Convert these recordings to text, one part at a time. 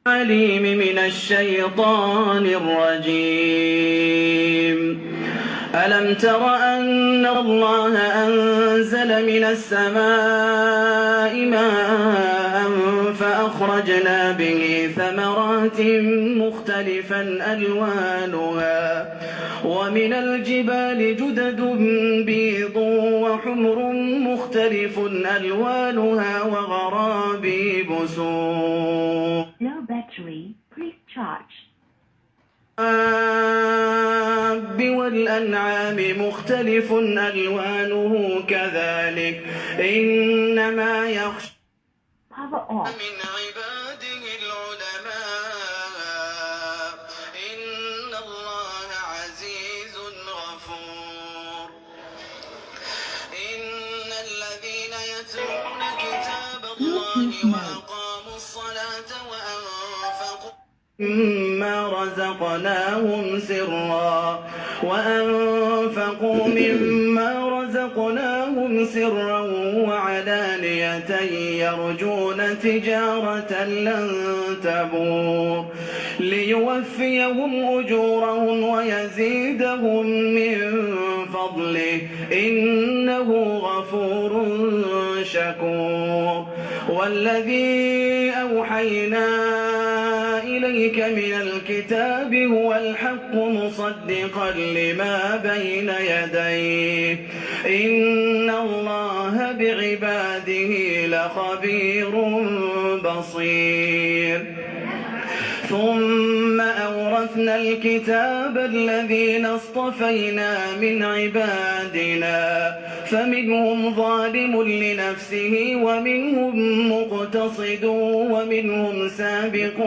العليم من الشيطان الرجيم. ألم تر أن الله أنزل من السماء ماء فأخرجنا به ثمرات مختلفا ألوانها ومن الجبال جدد بيض وحمر مختلف ألوانها وغرابيب سود. Low battery, please charge. والأنعام مختلف ألوانه كذلك إنما يخشى Power off. من عباده العلماء إن الله عزيز غفور. إن الذين يتلون كتاب الله Bluetooth mode. وأقاموا الصلاة وأنفقوا مما رزقناهم سرا وعلانية يرجون تجارة لن تبور ليوفيهم أجورهم ويزيدهم من فضله إنه غفور شكور. والذي أوحينا إليك من الكتاب هو الحق مصدقا لما بين يديه إن الله بعباده لخبير بصير. ثم أورثنا الكتاب الذين اصطفينا من عبادنا فمنهم ظالم لنفسه ومنهم مقتصد ومنهم سابق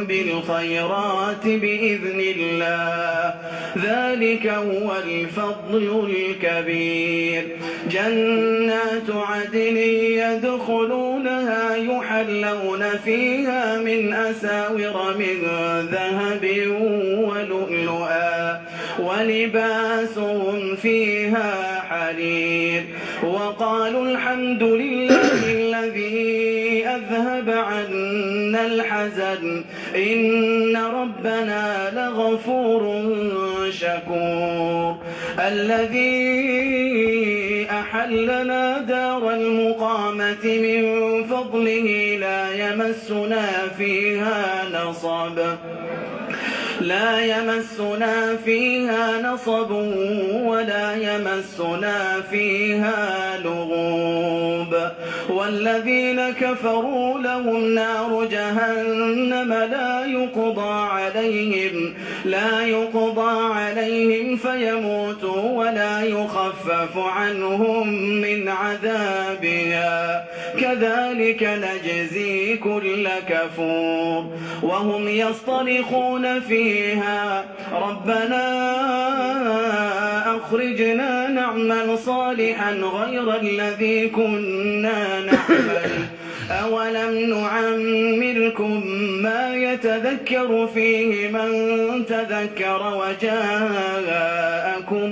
بالخيرات بإذن الله ذلك هو الفضل الكبير. جنات عدن يدخلونها يحلون فيها من أساور من ذهب ولؤلؤا ولباسهم فيها حرير. وقالوا الحمد لله الذي أذهب عنا الحزن إن ربنا لغفور شكور. الذي أحلنا دار المقامة من فضله لا يمسنا فيها نصب ولا يمسنا فيها لغوب. والذين كفروا لهم نار جهنم لا يقضى عليهم فيموتوا ولا يخفف عنهم من عذابها كذلك نجزي كل كفور. وهم يصطرخون فيها ربنا أخرجنا نعمل صالحا غير الذي كنا نعمل أولم نعمركم ما يتذكر فيه من تذكر وجاءكم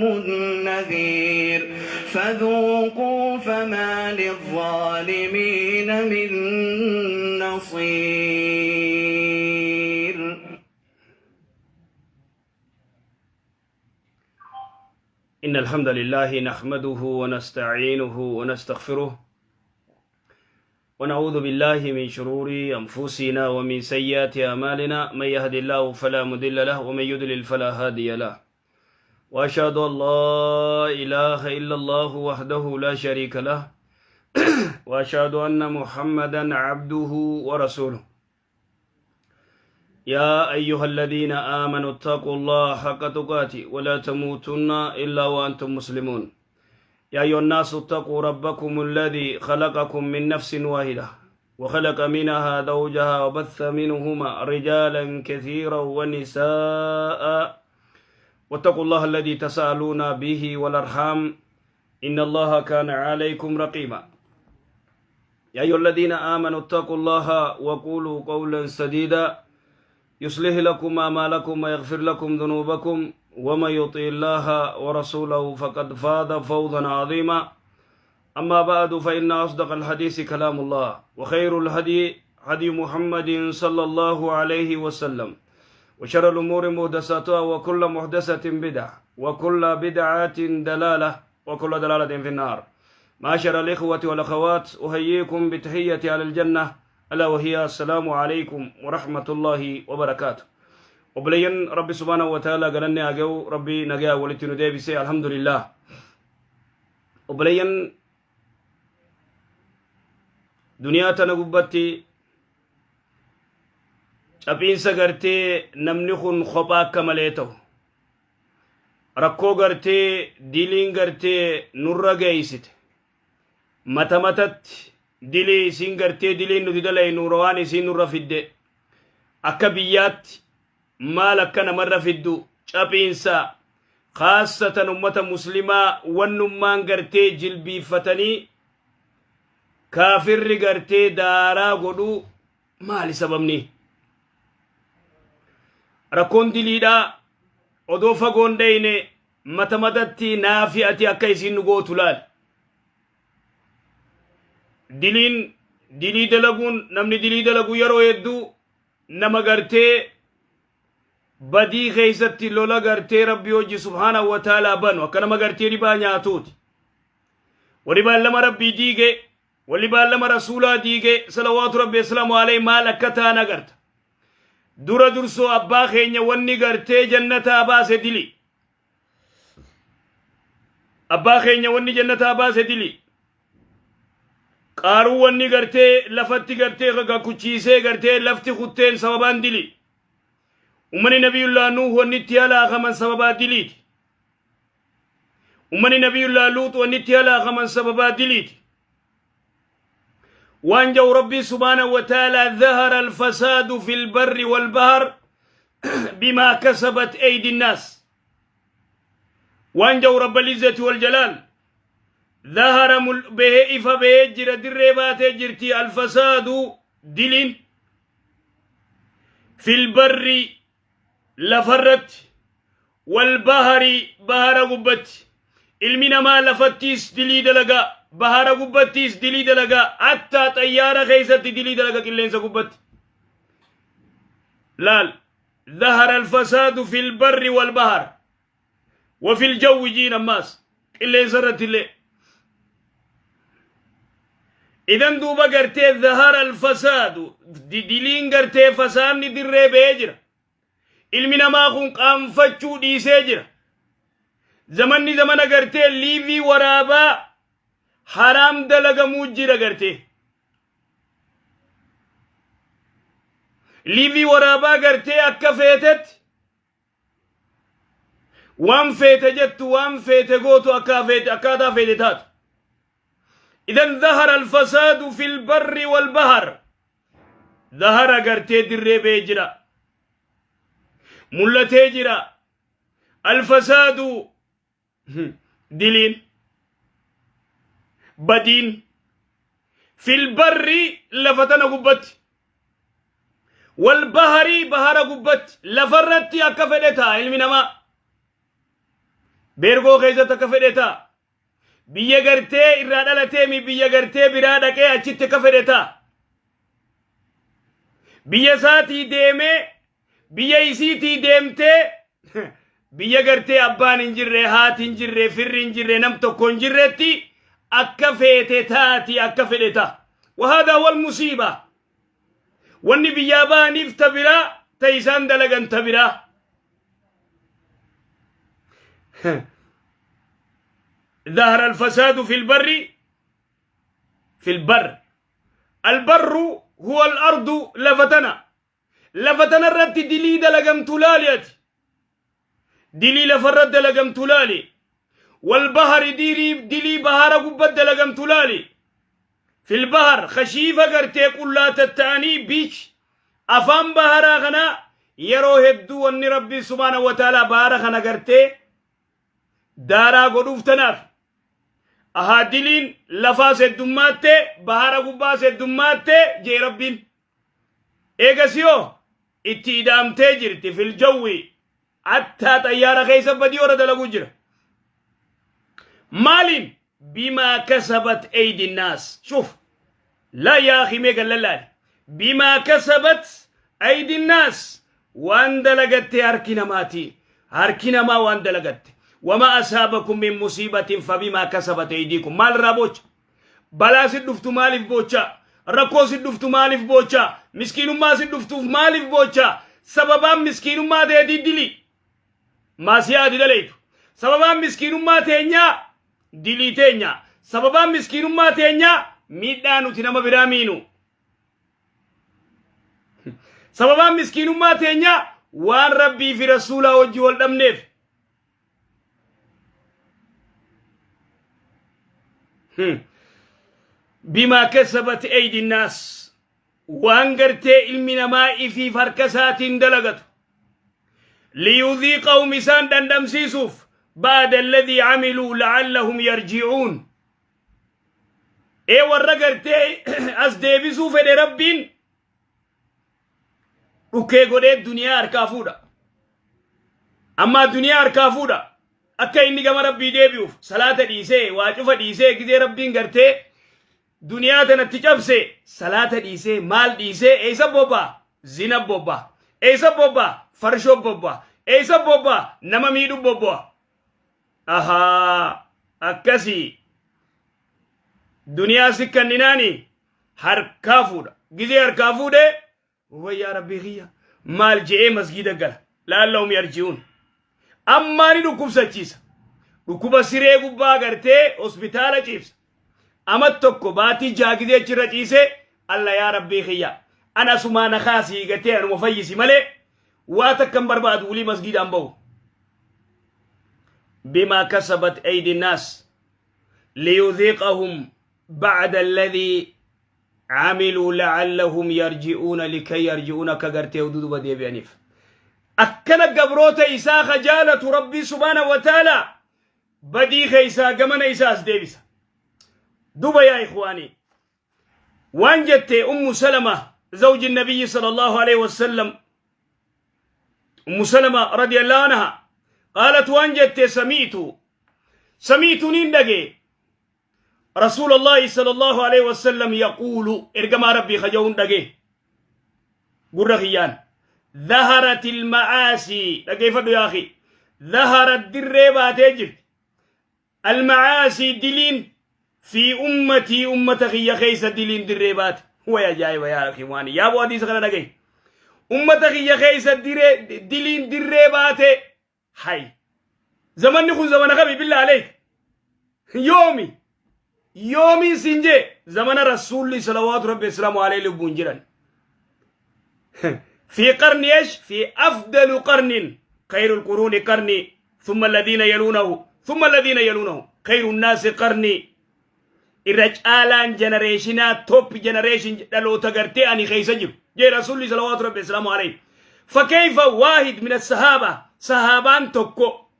النذير فذوقوا فما للظالمين من نصير. إن الحمد لله نحمده ونستعينه ونستغفره ونعوذ بالله من شرور أنفسنا ومن سيئات أعمالنا، من يهد الله فلا مضل له ومن يضلل فلا هادي له، وأشهد أن لا إله إلا الله وحده لا شريك له، وأشهد أن محمدا عبده ورسوله. يا أيها الذين آمنوا اتقوا الله حق تقاته ولا تموتن إلا وأنتم مسلمون. يا أيها الناس اتقوا ربكم الذي خلقكم من نفس واحدة وخلق منها زوجها وبث منهما رجالا كثيرا ونساء، واتقوا الله الذي تساءلون به والأرحام إن الله كان عليكم رقيبا. يا أيها الذين آمنوا اتقوا الله وقولوا قولا سديدا يصلح لكم أعمالكم ويغفر لكم ذنوبكم، ومن يطع الله ورسوله فقد فاز فوزا عظيما. أما بعد، فإن أصدق الحديث كلام الله، وخير الهدي هدي محمد صلى الله عليه وسلم، وشر الأمور محدثاتها، وكل محدثة بدعة، وكل بدعة دلالة، وكل دلالة في النار. معاشر الإخوة والأخوات، أحييكم بتحية أهل الجنة، ألا وهي السلام عليكم ورحمة الله وبركاته. Obboleeyyan Rabbi subhaanahu wa ta'ala galanni haa ga'u. Rabbi nagaa walitti nu deebise, alhamdulillah. Obboleeyyan, duniyaa tana gubbatti caphiinsa gartee namni kun kophaa akka malee ta'u, rakkoo gartee diliin gartee nurra geeysite, mata matatti dilii isiin gartee diliin nuti dalaynu waan isiin nurra fidde, akka biyyaatti maal akka namarra fiddu, caphiinsa khaasatan ummata muslimaa wannummaan gartee jilbiiffatanii kaafirri gartee daaraa godhuu maali sababni? Rakkoon diliidhaa odoo fagoon dheyne mata matatti naafi ati akka isiin nu gootu laal. Diliin, dilii dalaguun, namni dilii dalagu yeroo hedduu nama gartee badii keeysatti lola gartee Rabbi hojii subhaanahu wa ta'aalaa banu, akka nama gartee ribaa nyaatuuti. Warri baallama Rabbii diige, warri baallama Rasuulaa diige salawaatu Rabbi asalaamu alayhi, maal akka ta'an agarta. Dura dursoo abbaa keenya wanni gartee jannataa baase dili. Abbaa keenya wanni jannataa baase dili. Qaaruu wanni gartee lafatti gartee gaggakuchiisee gartee lafti kutteen sababaan dili. Ummanni Nabiyullaa Nuuh wanni itti halaakaman sababaa diliiti. Ummanni Nabiyullaa Luut wanni itti halaakaman sababaa diliiti. Waan jau Rabbii subhaanahu wa ta'ala: dhahara alfasaadu fi lbarri walbahar bimaa kasabat aydi nnaas. Waan jau Rabba lizzati waljalaal: dhahara, bahee, ifa bahee jira, dirree baatee jirti, alfasaadu, diliin, fil barri, lafarratti, walbahari, bahara gubbatti. Ilmi namaa lafattiis dilii dalagaa, bahara gubbattiis dilii dalagaa, hattaa xayyaara keessatti dilii dalaga, qilleensa gubbatti laal. ظهر الفساد في البر والبحر وفي الجو جين ammaas qilleensa irratti illee. Idan duuba gartee ظهر الفساد, diliin gartee fasaadni dirree ba'ee jira. Ilmi namaa kun qaanfachuu dhiisee jira. Zamanni zamana gartee liivii waraabaa haraam dalagamuu jira. Gartee liivii waraabaa gartee akka feetetti waan feete jettu, waan feete gootu, akka feete, akkaataa feete taatu. Idan ظهر الفساد في البر والبحر, ظهر gartee dirree ba'ee jira, mul'atee jira, الفساد, diliin, badiin, في البر, lafa tana gubbatti, والبحر, bahara gubbatti. Lafarratti akka fedhe ta'a ilmi namaa, beergoo keessatti akka fedhe ta'a, biyya gartee irraa dhalatee mi biyya gartee biraa dhaqee achitti akka fedhe ta'a, biyya isaatii deemee, biyya isiitii deemtee, biyya gartee abbaan hin jirre, haati hin jirre, firri hin jirre, nam tokko hin jirretti akka feete taati, akka fedhe ta'a. وهذا هو المصيبة. Wanni biyyaa ba'aniif ta biraa, ta isaan dalagan ta biraa. ظهر الفساد في البر، في البر، البر هو الأرض. Lafa tana, lafa tana irratti dilii dalagamtu laali. Dilii lafarratti dalagamtu laali. والبحر, dilii bahara gubbat dalagamtu laali. في البحر, khashiifa gartee qullaa tatta'anii beach afaan baharaa kana. Yeroo hedduu wanni Rabbii subhaanahu wa ta'aalaa bahara kana gartee daaraa godhuuf tanaaf. Ahaa, diliin lafaas heddummaatte, bahara gubbaas heddummatte jee Rabbiin. Eegasiyoo itti ida'amtee jirti في الجو, hattaa xayyaara keessa badii warra dalaguu jira. Maaliin? بما كسبت أيدي الناس. شوف لا يا أخي, mee gallallaali. Bimaa kasabat aydi naas, waan dalagatte harki namaati. Harki namaa waan dalagatte. Wama asaabakum min musiibatin fabimaa kasabat aydiikum. Maal irraa boocha? Balaa si dhuftu maaliif boocha? Rakkoo si dhuftu maaliif boocha? Miskiinummaa si dhuftuuf maaliif boocha? Sababaan miskiinummaa teetii dili. Maasiyaa ati dalaytu. Sababaan miskiinummaa teenyaa dilii teenya. Sababaan miskiinummaa teenyaa miidhaa nuti nama biraa miinu. Sababaan miskiinummaa teenyaa waan Rabbii fi Rasuulaa wajji wal dhabneef. Bimaa kasabat eydi naas, waan gartee ilmi namaa ifiif harka isaatiin dalagatu. Liyudhiiqahum, isaan dhandhamsiisuuf, ba'da alladhii camiluu la'allahum yarji'uun. Ee, warra gartee as deebisuu fedhe Rabbiin dhukkee godhee duniyaa harkaa fuudha. Amma duniyaa harkaa fuudha. Akka inni gama Rabbii deebi'uuf salaata dhiisee, waa cufa dhiisee, gizee Rabbiin gartee duniyaa tanatti cabse, salaata dhiisee, maal dhiisee, eessa bobbaa? Zina bobbaa. Eessa bobbaa? Farshoo bobbaa. Eessa bobbaa? Nama miidhu bobbaa. Ahaa, akkasii. Duniyaa si kanninaani harkaa fuudha. Gizee harkaa fuudhee, wayyaa Rabbii kiyya maal je'ee masgiida gala. Laallahum yarji'uun. Ammaa ni dhukkubsachiisa. Dhukkuba siree gubbaa gartee hospitaala ciibsa. Amat tokko baatii 6 gizee achirra ciisee, alla yaa Rabbii kiyya, ana asumaa na kaasii gartee anuma fayyisi malee waa takka hin barbaadu, wulii masgiidaan bahu. Bimaa kasabat aydi naas liyudhiqahum ba'da alladhii camiluu la'allahum yarji'uuna, likay yarji'uuna, akka gartee duduba deebi'aniif. Akkana gabroota isaa ka jaalatu Rabbii subhaana wa ta'ala badii keessaa gamana isaa as deebisa. Duba yaa ikhwaanii, waan jette Ummu Salama, zawji nabiyyi sallallahu alaihi wasallam, Ummu Salama radiyallahu anha qaalat, waan jette, sami'tu, nin dhage, رسول الله صلى الله عليه وسلم يقول، إرجما ربي خجون دقي قرة خيان، ظهرت المعاصي. دقي فدو يا أخي. ظهرت دريبات تجرت المعاصي دلين في أمتي، أمة خي خيس دلين دريبات. هو يا جاي يا أخي واني يا أبو حديث خلا دقي أمة خي خيس دلين دريبات. حي زمن نكون زمن غبي، بالله عليك، يومي يومي سنجي زمن رسول صلوات ربي وسلامه عليه لبون جيران في قرن ايش؟ في افضل قرن، خير القرون قرني ثم الذين يلونه ثم الذين يلونه، خير الناس قرني. Irra caalaan generationaa, top generation, dhaloota gartee ani keessa jiru jee rasuulli salawaatu rabbi wasalaamu alayhi. فكيف واحد من الصحابة، sahaabaan tokko,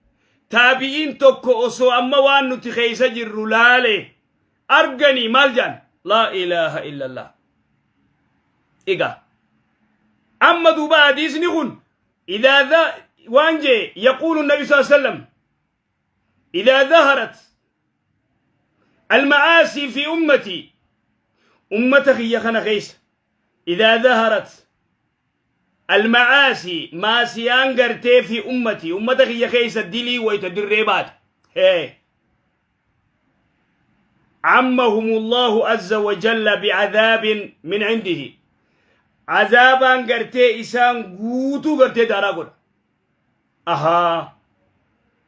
taabi'iin tokko osoo amma waan nuti keessa jirru laale arganii maal jaan? لا إله إلا الله. Egaa amma duuba hadiisni kun إذا ذا waan jee يقول النبي صلى الله عليه وسلم: إذا ظهرت المعاصي في أمتي، أمة خيا خنا خيس إذا ظهرت المعاصي، maasiyaan gartee في أمتي، أمة خيا خيس دلي ويتدريبات هي، عمهم الله عز وجل بعذاب من عنده، عذابا gartee isaan guutuu gartee daaraa godha. Ahaa,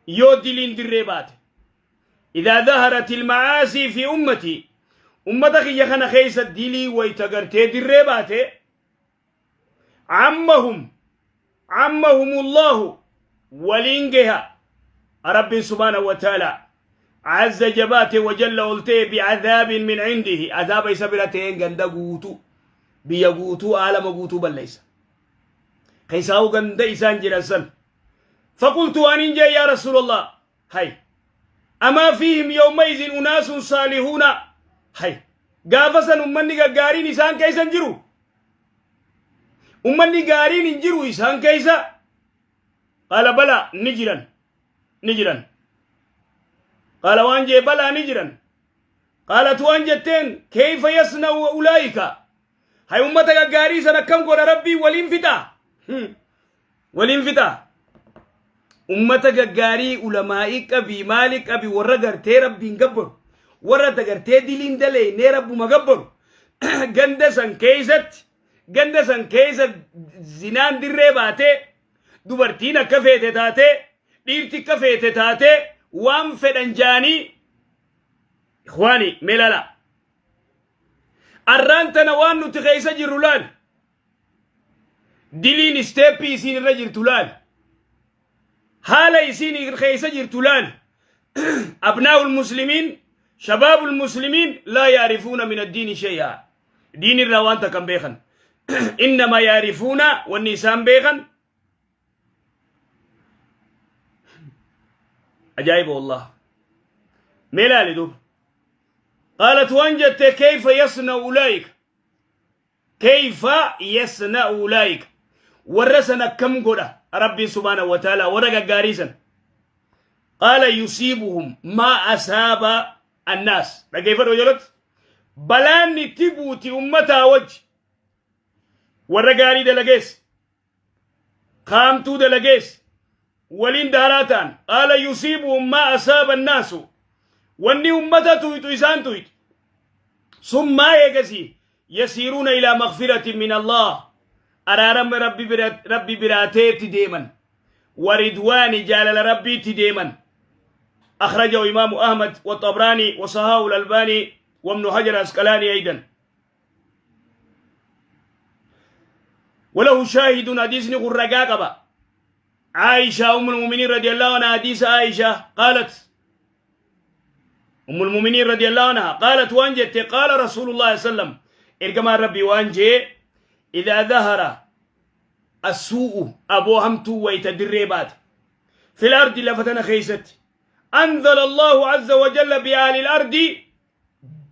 yoo diliin dirree baate، إذا ظهرت المعاصي في أمتي، أمة خيا خنا خيس دلي ويتغرتي دري باته، عمهم الله، ولينجها رب سبحانه وتعالى عز جباته وجل oltee، بعذاب من عنده، عذاب isa bira ta'een ganda guutuu, biyya guutuu, aalama guutuu balleessa, keessaa'u ganda isaan jiran san. فقلت أن جاء يا رسول الله، هاي أما فيهم يومئذ أناس صالحون؟ هاي gaafa san ummanni gaggaariin isaan keessa hin jiru? Ummanni gaariin hin jiru isaan keessa? قال بلى, ni jiran, ni jiran. قال, waan jee, بلى, ni jiran. قالت, waan jetteen, كيف يصنع أولئك؟ Hay ummata gaggaarii san akkam godha Rabbii? Waliin fixa, waliin fixa. Ummata gaggaarii ulamaa'ii qabii, maali qabi, warra gartee Rabbiin gabbaru, warra dagartee diliin daleeynee Rabbuma gabbaru, ganda san keessatti, ganda san keessa zinaan dirree baatee, dubartiin akka feete taatee, dhiirti akka feete taatee, waan fedhan jaanii. Ikhwaani, meelala arraan tana waan nuti keessa jirru laal. Diliin isteeppii isiin irra jirtu laal, haala isiin keessa jirtu laal. أبناء المسلمين، شباب المسلمين لا يعرفون من الدين شيئا. دين irraa waan takkan beekan. إنما يعرفون wanni isaan beekan ajaa'iba والله. Mee laali duuba. قالت waan jette: كيف يصنع أولئك؟ كيف يصنع أولئك؟ Warra sana akkam godha Rabbiin سبحانه وتعالى warra gaggaarii san? قال: يصيبهم ما أصاب الناس. Dhaggeeffadhu jalatti, balaan itti buuti ummataa wajji, warra gaarii dalagees kaamtuu dalagees waliin daaraa ta'an. قال: يصيبهم ما أصاب الناس. Wanni ummata tuyxu isaan tuyxu. ثم eegasii يصيرون إلى مغفرة من الله. Araarama Rabbi biraateetti deeman, ورضوان jaalala Rabbiitti deeman. أخرجه إمام أحمد والطبراني وصححه الألباني وابن حجر العسقلاني أيضا، وله شاهد. حديث قرقاقبة عائشة أم المؤمنين رضي الله عنها. حديث عائشة قالت، أم المؤمنين رضي الله عنها قالت waan jette: قال رسول الله صلى الله عليه وسلم، ergamaan Rabbii waan jee: إذا ظهر السوء، aboo hamtuu wayta dirree baate، في الأرض، lafa tana keeysatti، أنزل الله عز وجل بأهل الأرض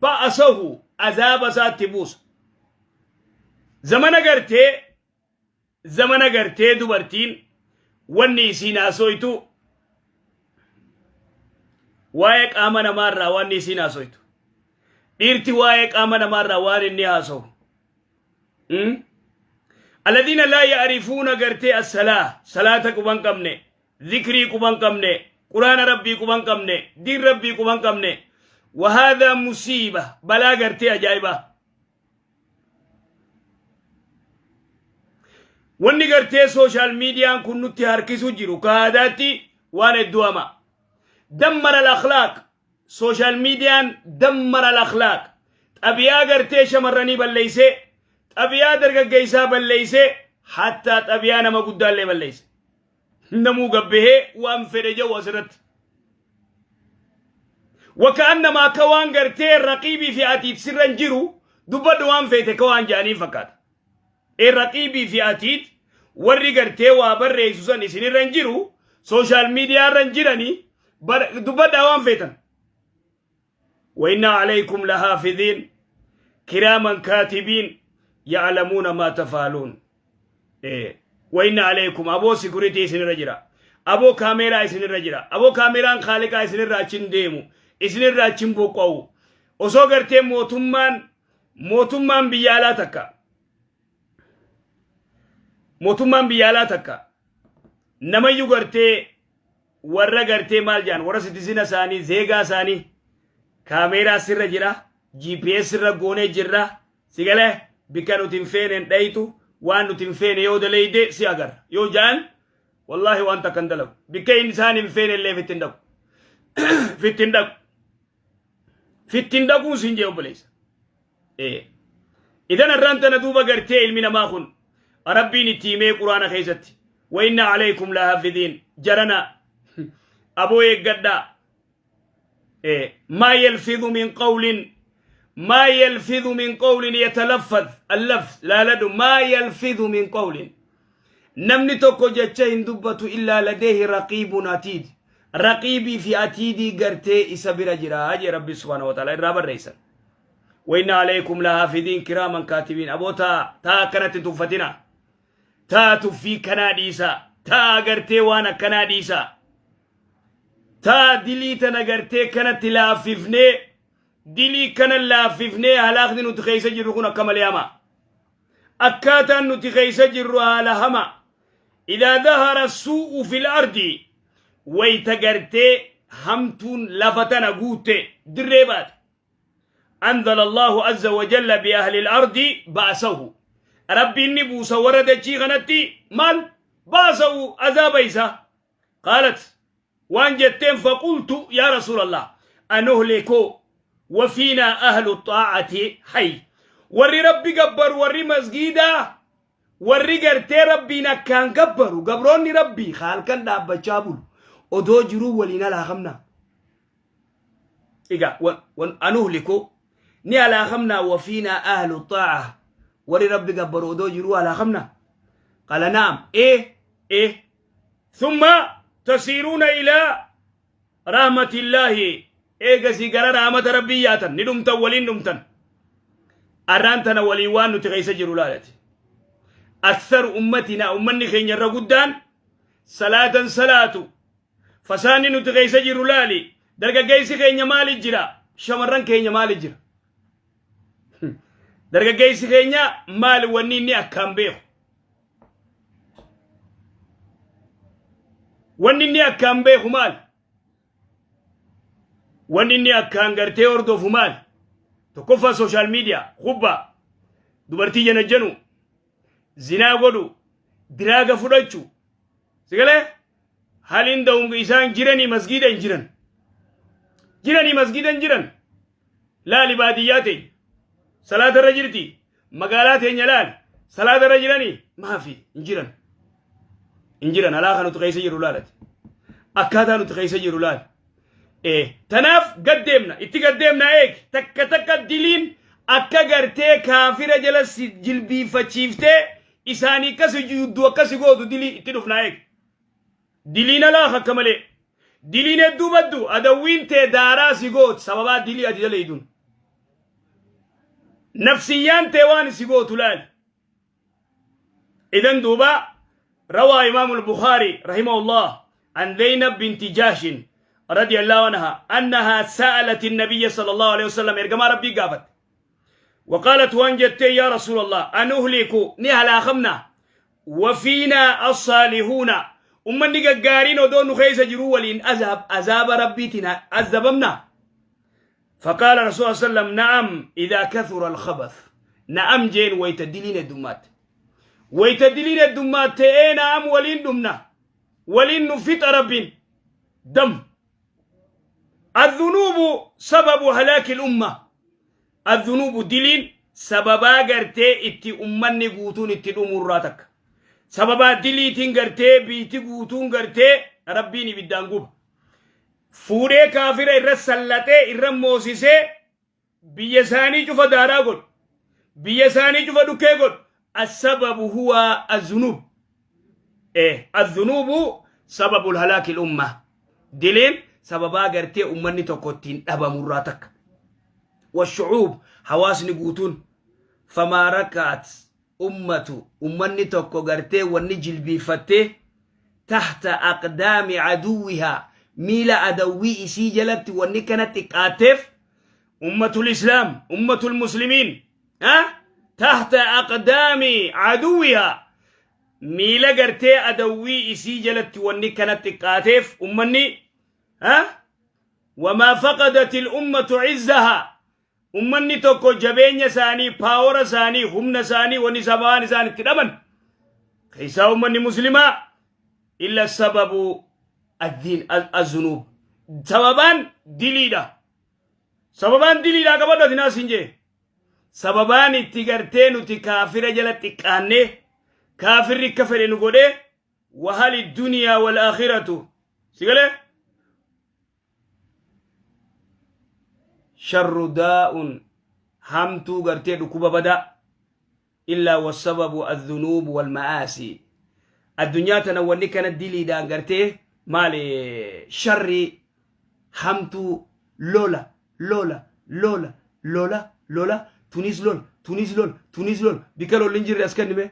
بأسه. Azaaba isaatti buusa. Zamana gartee, zamana gartee dubartiin wanni isiin haasoytu waa'ee qaama namaarraa, wanni isiin haasoytu, dhiirti waa'ee qaama namaarraa waan inni haasowu. الذين لا يعرفون gartee الصلاة، salaata quban qabne, zikrii quban qabne, Quraana Rabbii quban qabne, diin Rabbii quban qabne. وهذا مصيبة، balaa gartee ajaa'ibaa. Wanni gartee social miidiyaan kun nutti harkisu jiru kaadaatti waan hedduu hama. دمر الأخلاق. Social miidiyaan دمر الأخلاق. Xabiyaa gartee shamarranii balleeysee, xabiyaa dargaggeessaa balleeysee, hattaa xabiyaa nama guddaallee balleeyse. Namuu gabbahee waan fedhe jedhu asirratti. وكأنما akka waan gartee raqiibii fi atiit sirra hin jiru, dubbadhu waan feete ka waan jedhanii fakkaata. Ee, raqiibii fi atiit warri gartee waa barreessu san isinirra hin jiru, social miidiyaa irra hin jiranii, dubbadhaa waan feetan. وإن عليكم لحافظين كراما كاتبين يعلمون ما تفعلون. إيه. وإن عليكم، aboo security isinirra jira, aboo kaameeraa isinirra jira, aboo kaameeraan kaaliqaa isinirra achin deemu, isinirra achin boqqa'u. Osoo gartee mootummaan biyya alaa takka, mootummaan biyya alaa takka namayyuu gartee warra gartee maal jedhan, warra citizen isaanii, zeegaa isaanii, kaameeraa sirra jira, GPS sirra goonee jirra, si galee bikka nuti hin feene hin dhayitu, waan nuti hin feene yoo daleyde si agarra yoo ja'an, wallaahi waan takka hin dalagu. Bikka inni isaan hin feene illee fittin dhaqu, fittin dhaqu, fittin dhaquun siin jee obboleessa. Idan irraan tana duuba gartee ilmi namaa kun Rabbiin itti himee Quraana keessatti: وإن عليكم لحافظين. Jarana, aboo eeggadhaa. ما يلفظ من قول، ما يلفظ من قول، يتلفظ اللفظ لا لدو. ما يلفظ من قول، namni tokko jecha hin dubbatu، إلا لديه رقيب عتيد. Raqiibii fi atiidii gartee isa bira jira jee Rabbi سبحانه وتعالى irraa barreessan. وإن عليكم لحافظين كراما كاتبين. Aboo taa taa, akkanatti hin tuffatina. Taa, tuffii kanaa dhiisa. Taa, gartee waan akkanaa dhiisa. Taa, dilii tana gartee kanatti laaffifnee, dilii kana laaffifnee, halaaqni nuti keessa jirru kun akka malee hamaa. Akkaataan nuti keessa jirru haala hamaa. Idaa dahara suu'u fil ardi wayta gartee hamtuun lafa tana guutte dirree baate. Anzala Allahu azza wa jalla bi ahli al-ardi ba'sahu. Rabbiin ni buusa warra dachii kanatti maal ba'sahu azaaba isaa. Qaalat waan jetteen faqultu yaa Rasuulallah anuhliku wa fiinaa ahlu xaa'ati hay. Warri Rabbi gabbaru warri masgiidaa warri gartee Rabbiin akkaan gabbaru gabroonni Rabbii halkan dhaabbachaa bulu odoo jiruu waliin alaakamna. Egaa anuhliku ni alaakamna wa fiinaa ahlu xaa'a warri Rabbi gabbaru odoo jiruu alaakamna. Qala na'am ee ee thumma tasiiruuna ilaa rahmatillaahi eegasii gara rahmata Rabbii yaatan ni dhumtan waliin dhumtan. Arraan tana waliin waan nuti keessa jiru laalati. Aktharu ummatina ummanni keenya irra guddaan salaatan salaatu. Fasaanni nuti keessa jiru laali. Dargaggeessi keenya maali jira? Shamarran keenya maali jira? Dargaggeessi keenya maali wanni inni akkaan beeku? Wanni inni akkaan beeku maali? Wanni inni akkaan gartee hordofu maali? Tokkoffaa sooshaal miidiyaa, kubbaa, dubartii janajjanu, zinaa godhu, diraaga fudhachu. Sigalee? Haliin da'uun isaan jiranii masgiida hin jiran. Jiranii masgiida hin jiran. Laali baadiyyaa teenya. Salaata irra jirti. Magaalaa teenya laali. Salaata irra jiranii maafi hin jiran. Hin jiran alaa kan nuti keessa jiru laalati. Akkaataa nuti keessa jiru laali. Tanaaf gaddeemna itti gaddeemna eegi takka takka diliin akka gartee kaafira jala si jilbiifachiiftee isaanii akka sujuuddu akka si gootu dilii itti dhufna eegi. Diliin alaa akka malee. Diliin hedduu baddu adawwiin tee daaraa si gooti sababaa dilii ati dalaydun. Nafsiyyaan tee waan si gootu laali. Idan duuba روى إمام البخاري رحمه الله عن زينب بنت جاش رضي الله عنها أنها سألت النبي صلى الله عليه وسلم إرجما ربي قافت وقالت وان جتي يا رسول الله أنهلك نهلا خمنا وفينا الصالحون أمني قارين ودون خيس جرو ولين أذهب أذاب ربيتنا عذبمنا. فقال رسول الله صلى الله عليه وسلم نعم إذا كثر الخبث. نعم جين ويتدلين الدمات ويتدلين الدمات إيه نعم ولين دمنا ولين نفت رب دم. الذنوب سبب هلاك الأمة. الذنوب دلين سببا غرتي اتي أمني قوتون اتي الأموراتك سببا دليتين غرتي بيتي قوتون غرتي ربيني بدانقوب فوري كافر إرسلتي إرموسيسي بيساني جوفا دارا قل بيساني جوفا دوكي قل. السبب هو الذنوب. إيه الذنوب سبب الهلاك الأمة. دلين سببا غرتي أمني تقوتين أبا مراتك والشعوب حواسني قوتون. فما ركعت أمة أمني تقو غرتي ونجل بيفتي تحت أقدام عدوها ميلا عدوي إسي جلت ونكنت قاتف أمة الإسلام أمة المسلمين ها تحت أقدام عدوها ميلا غرتي عدوي إسي جلت ونكنت قاتف أمني ها. وما فقدت الأمة عزها أمني توكو جبين ساني باور ساني همنا ساني ونسابان ساني تدمن كيسا أمني مسلمة إلا السبب الدين الذنوب سببان دليلا سببان دليلا كبدا ناس إنجي سببان اتقرتين وتكافر جلت تكاني كافر كفر نقوله وهل الدنيا والآخرة سيقوله شر داء همتو غرتي دكوبا بدا إلا والسبب الذنوب والمآسي. الدنيا تنولي كانت دلي دان غرتي مالي شر همتو لولا لولا لولا لولا لولا تونس لول تونس لول تونس لول بكالو لينجر اسكن مي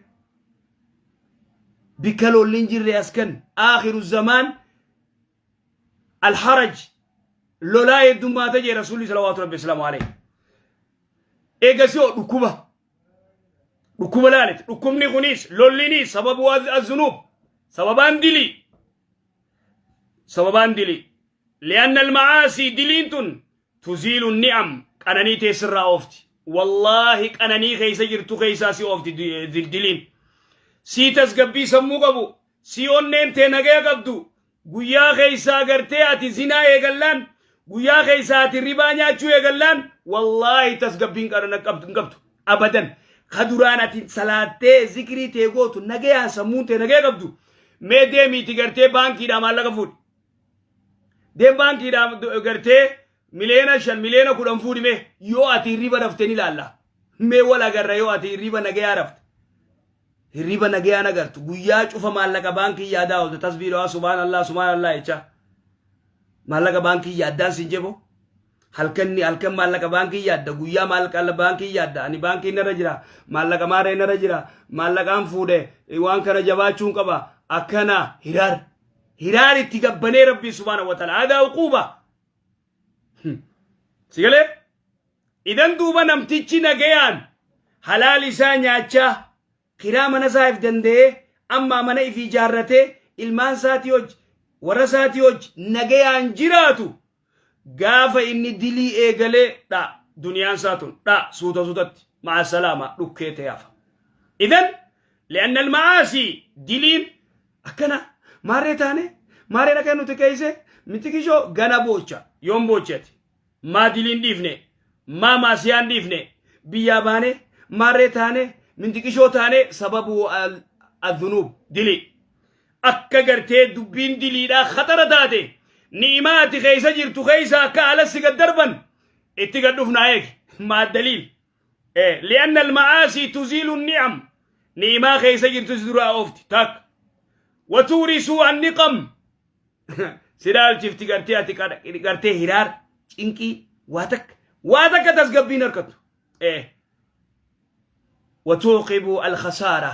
بكالو لينجر اسكن آخر الزمان الحرج لولا يدوم تجي رسول الله صلى الله عليه وسلم عليه. إيجاسيو دكوبا Dhukkuba laaleti. Dhukkubni kunis lollinis sababu azunuub. Sababaan dilii. Sababaan dilii. Li'anna almacaasii diliin tun tuziilu ni'am qananii teessirraa oofti. Wallaahi qananii keessa jirtu keessaa si oofti diliin. Sii tasgabbii sammuu qabu. Sii onneen tee nagaya qabdu. Guyyaa keessaa gartee ati zinaa eegallaan, guyyaa keessaa ati ribaa nyaachuu eegallaan, wallaahi tasgabbiin qarana qabdu hin qabdu. Abadan. Ka duraan ati salaattee zikrii tee gootu nagayaan sammuun tee nagaya qabdu. Mee deemiiti gartee baankiidhaa maallaqa fuudhi. Deem baankiidhaa gartee 5 miliyoona 10 miliyoona fuudhi mee yoo ati hirriba rafte ni ilaalla. Mee wal agarra yoo ati hirriba nagayaa rafte. Hirriba nagayaan agartu guyyaa cufa maallaqa baankii yaadaa oolta tasbii dhawaa subhaanallah subhaanallah jecha maallaqa baankii yaaddaan sin jebo halkanni halkan maallaqa baankii yaadda guyyaa maallaqa baankii yaadda ani baankii narra jira maallaqa maaree narra jira maallaqaan fuudhe waan kana jabaachuun qaba akkana hiraar hiraar itti gabbanee rabbii subhaana wa ta'ala hadaa uquuba sigalee. Idan duuba namtichi nagayaan halaal isaa nyaachaa kiraa mana isaa if danda'ee ammaa mana ifii ijaarratee ilmaan isaatii hojii warra isaatii hojii nagayaan jiraatu gaafa inni dilii eegalee dha duniyaan isaa tun dha suuta suutatti ma'a salaama dhukkee ta'e hafa. Idan li'anna almacaasii diliin akkana maarree taane maarreen akka nuti keeyse miti kishoo gana boocha yoom boochati maa diliin dhiifne maa maasiyaan dhiifne biyyaa baane maarree taane mintiqishoo taane sababu adhunuub dilii akka gartee dubbiin diliidhaa khatara taate ni'imaa ati keessa jirtu keessa akka alassi gad darban itti gad dhufnaa eegi maa daliil li'anna alma'aasii tuziilu ni'am ni'imaa keessa jirtu si duraa oofti takka watuurisuu anniqam si dhaalchifti gartee ati gartee hiraar cinqii waa takka waa takka tasgabbiin harkattu watuuqibu alkhasaara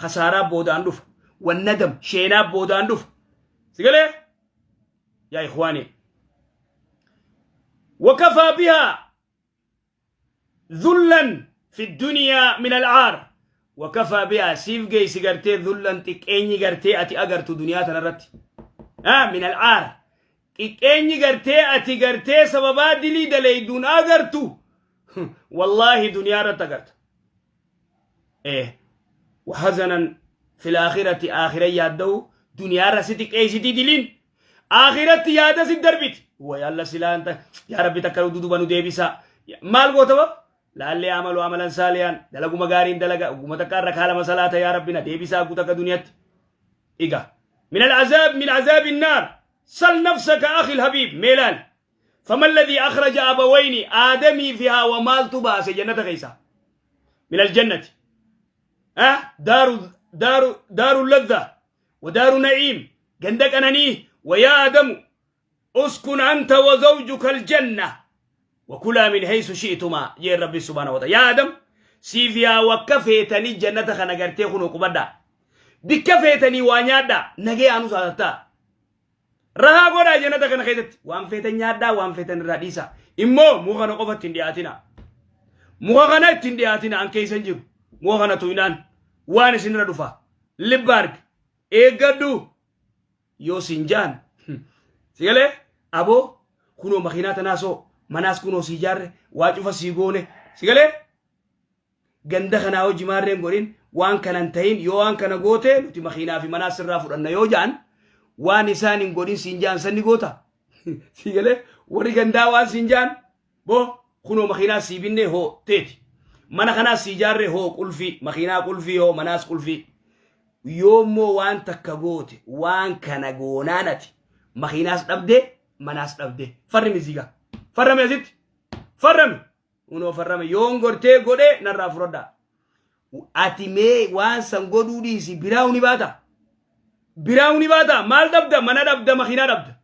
khasaaraa boodaan dhufa wannadam sheenaa boodaan dhufa sigalee yaa ikhwaani wakafaa bihaa ذلا في الدنيا من العار وكفى بها سيف جيس غرتي ذلا تكيني غرتي اتي اغرتو دنيا تنرت من العار xiqqeenyi gartee ati gartee sababaa dilii dalayduun agartu wallaahi duniyaa irratti agarta وحزنا في الآخرة آخرة yaadda'u duniyaa irra si xiqqeessitii diliin aakiratti yaada si darbiti wayalla silaanta yaa rabbi takka duduba nu deebisa maal goota ba laallee amalu amalan saaliyan dalaguma gaariin dalaga guma takka irra kaalama salaata yaa rabbi na deebisaa guuta akka duniyatti iga من العذاب من عذاب النار سل نفسك أخي الحبيب ميلال فما الذي أخرج أبوين آدمي فيها ومال تباس جنة غيسا من الجنة أه دار دار دار اللذة ودار نعيم عندك أناني ويا آدم اسكن أنت وزوجك الجنة وكلا من حيث شئتما يا ربي سبحانه وتعالى يا آدم سيفيا وكفيتني جنة خنقرتي خنو قبدا بكفيتني وانيادا نجي أنو سالتا rahaa godhaa jannata kana keessatti waan feetan nyaadhaa waan feetan irraa dhiisaa immoo muka kana qofa ittiin dhiyaatina muka kana ittiin dhiyaatina an keessa hin jiru muka kana tuqnaan waan isinirra dhufa libbaarg eeggadhu yoo sin jaan sigalee aboo kunoo makiinaa tanaasoo manaas kunoo sii jaarre waa cufa sii goone sigalee ganda kanaa hojii maarreen godhin waan kanan tahin yoo waan kana goote nuti makiinaa fi manaas sirraa fudhanna yoo jaan waan isaan hin godhin siin jaan sanni goota sigalee warri gandaa waan siin jaan boo kunoo makiinaa sii binne hoo teeti mana kanaas sii jaarre hoo qulfii makiinaa qulfii hoo manaas qulfii yoommoo waan takka goote waan kana goonaan ati makiinaas dhabde manaas dhabde farrimi ziga farrame asitti farrame unoo farrame yoon gortee godhe narraa fudhadha ati mee waan san godhuu dhiisi biraa ni baata biraa ni baata maal dhabda mana dhabda makiinaa dhabda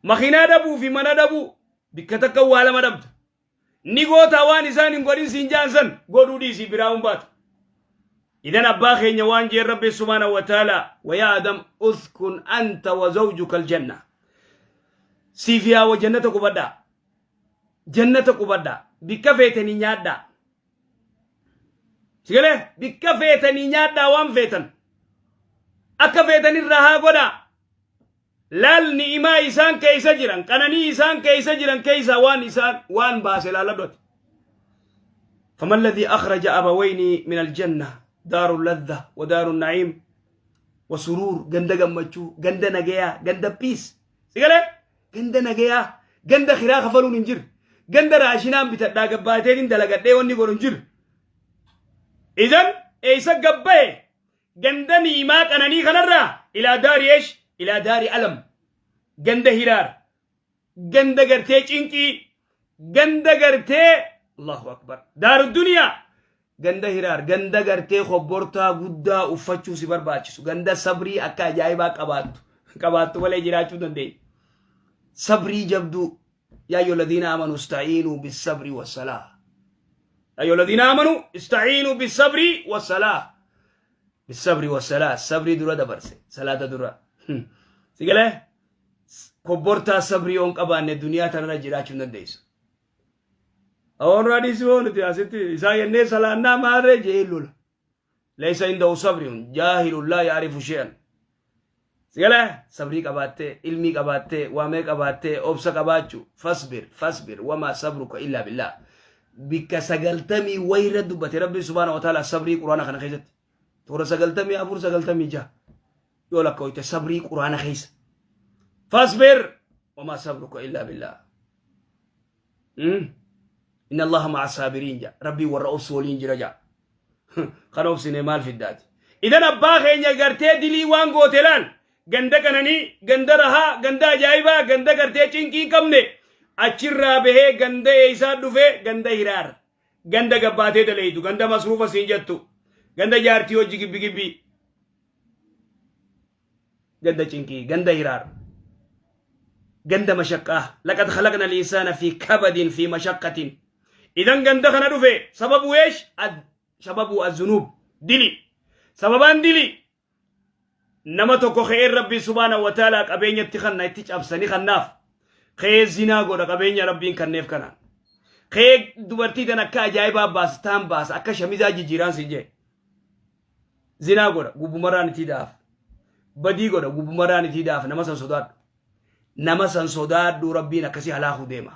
makiinaa dhabuu fi mana dhabuu bikka takka waa lama dhabda ni goota waan isaan hin godhin siin jaan san godhuu dhiisi biraa hin baata إذن أبا خينيا وان جي ربي سبحانه وتعالى ويا آدم اسكن أنت وزوجك الجنة سيفيا وجنة قبدا جنة قبدا بكفيتني نيادا. Sigalee bikka feetanii nyaadhaa, waan feetan akka feetanirraa haa godhaa. Laal, ni'imaa isaan keeysa jiran, qananii isaan keeysa jiran keeysa waan isaan waan baase laaladhoti. فما الذي أخرج أبوين من الجنة، دار اللذة ودار النعيم وسرور، ganda gammachuu، ganda nagayaa، ganda peace، sigalee ganda nagayaa، ganda kiraa kafaluun hin jiru، ganda raashinaan bitadhaa gabbaateetiin dalagadhee wanni godhu hin jiru. إذن eeysa gabbaye ganda ni'imaa qananii kanarraa? إلى دار إيش؟ إلى دار ألم، ganda hiraar، ganda gartee cinqii، ganda gartee، الله أكبر، دار الدنيا، ganda hiraar، ganda gartee kobbortaa guddaa uffachuu si barbaachisu، ganda sabrii akka ajaa'ibaa qabaattu malee jiraachuu dandeenya. Sabrii jabduu. يا أيها الذين آمنوا استعينوا بالصبر والصلاة، يا أيها الذين آمنوا استعينوا بالصبر والصلاة، بالصبر والصلاة. Sabrii dura dabarse، salaata dura. Sigalee kobbortaa sabrii yoon qabaanne duniyaa tanarra jiraachuu hin dandeessu. Awoon hadisi nuti asitti isaa jennee salaannaa maarree jee lola. ليس عنده صبر، جاهل لا يعرف شيئا. Sigalee sabrii qabaattee، ilmii qabaattee، waamee qabaattee، obsa qabaachuu. فاصبر فاصبر وما صبرك إلا بالله. Bikka 90 wayirra dubbate Rabbi سبحانه وتعالى sabrii quraana kana keessatti. Toora 94، 96 yoo lakkaa'ite sabrii quraana keessa. فاصبر وما صبرك إلا بالله. إن الله مع الصابرين ja Rabbii warra obsu waliin jira ja. Kan obsine maal fiddaati? إذن abbaa keenya gartee dilii waan goote laal. Ganda qananii، ganda rahaa، ganda ajaa'ibaa، ganda gartee cinqii hin qabne achirraa bahee ganda eeysaa dhufe? Ganda hiraar، ganda gabbaatee daleeydu، ganda masruufa siin jettu، ganda jaartii hojii gibbi gibbi، ganda cinqii، ganda hiraar، ganda مشقة. لقد خلقنا الإنسان في كبد، في مشقة. إذن ganda kana dhufe. سببه إيش؟ سببه الذنوب، dili. Sababaan dili. Nama tokko ka'een Rabbii سبحانه وتعالى qabeenyatti kanna itti cabsanii kannaaf ka'ee zinaa godha. Qabeenya Rabbiin kanneef kanaan ka'ee dubartii tan akka ajaa'ibaa baasa, taan baasa, akka shamizaa jijjiiraan siin jee zinaa godha. Gubbumarraan itti daaf badii godha, gubbumarraan itti daaf. Nama san sodaadhu, nama san sodaadhu. Rabbiin akkasii halaakuu deema.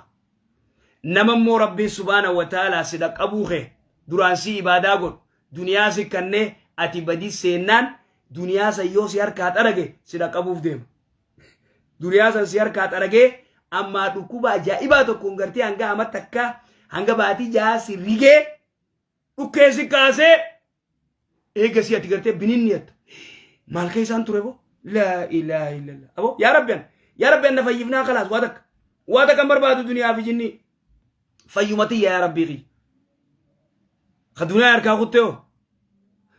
Nama immoo Rabbiin سبحانه وتعالى si dhaqqabuu kee duraan si ibaadaa godhu, duniyaa si kannee ati badii seennaan, duniyaa san yoo si harkaa xarage si dhaqqabuuf deema. Duniyaa san si harkaa xaragee ammaa dhukkuba ajaa'ibaa tokkoon gartee hanga amatti akka hanga baatii 6 si rigee dhukkee si kaasee, eegasii ati gartee bininni yatta maal keessaan ture bo. لا إله إلا الله. Abo yaa Rabbi an, yaa Rabbi an na fayyifnaa. خلاص, waa takka, waa takka hin barbaadu duniyaa fi jinni fayyumatiyya. Yaa Rabbii kiyya, ka duniyaa harkaa kuttee hoo,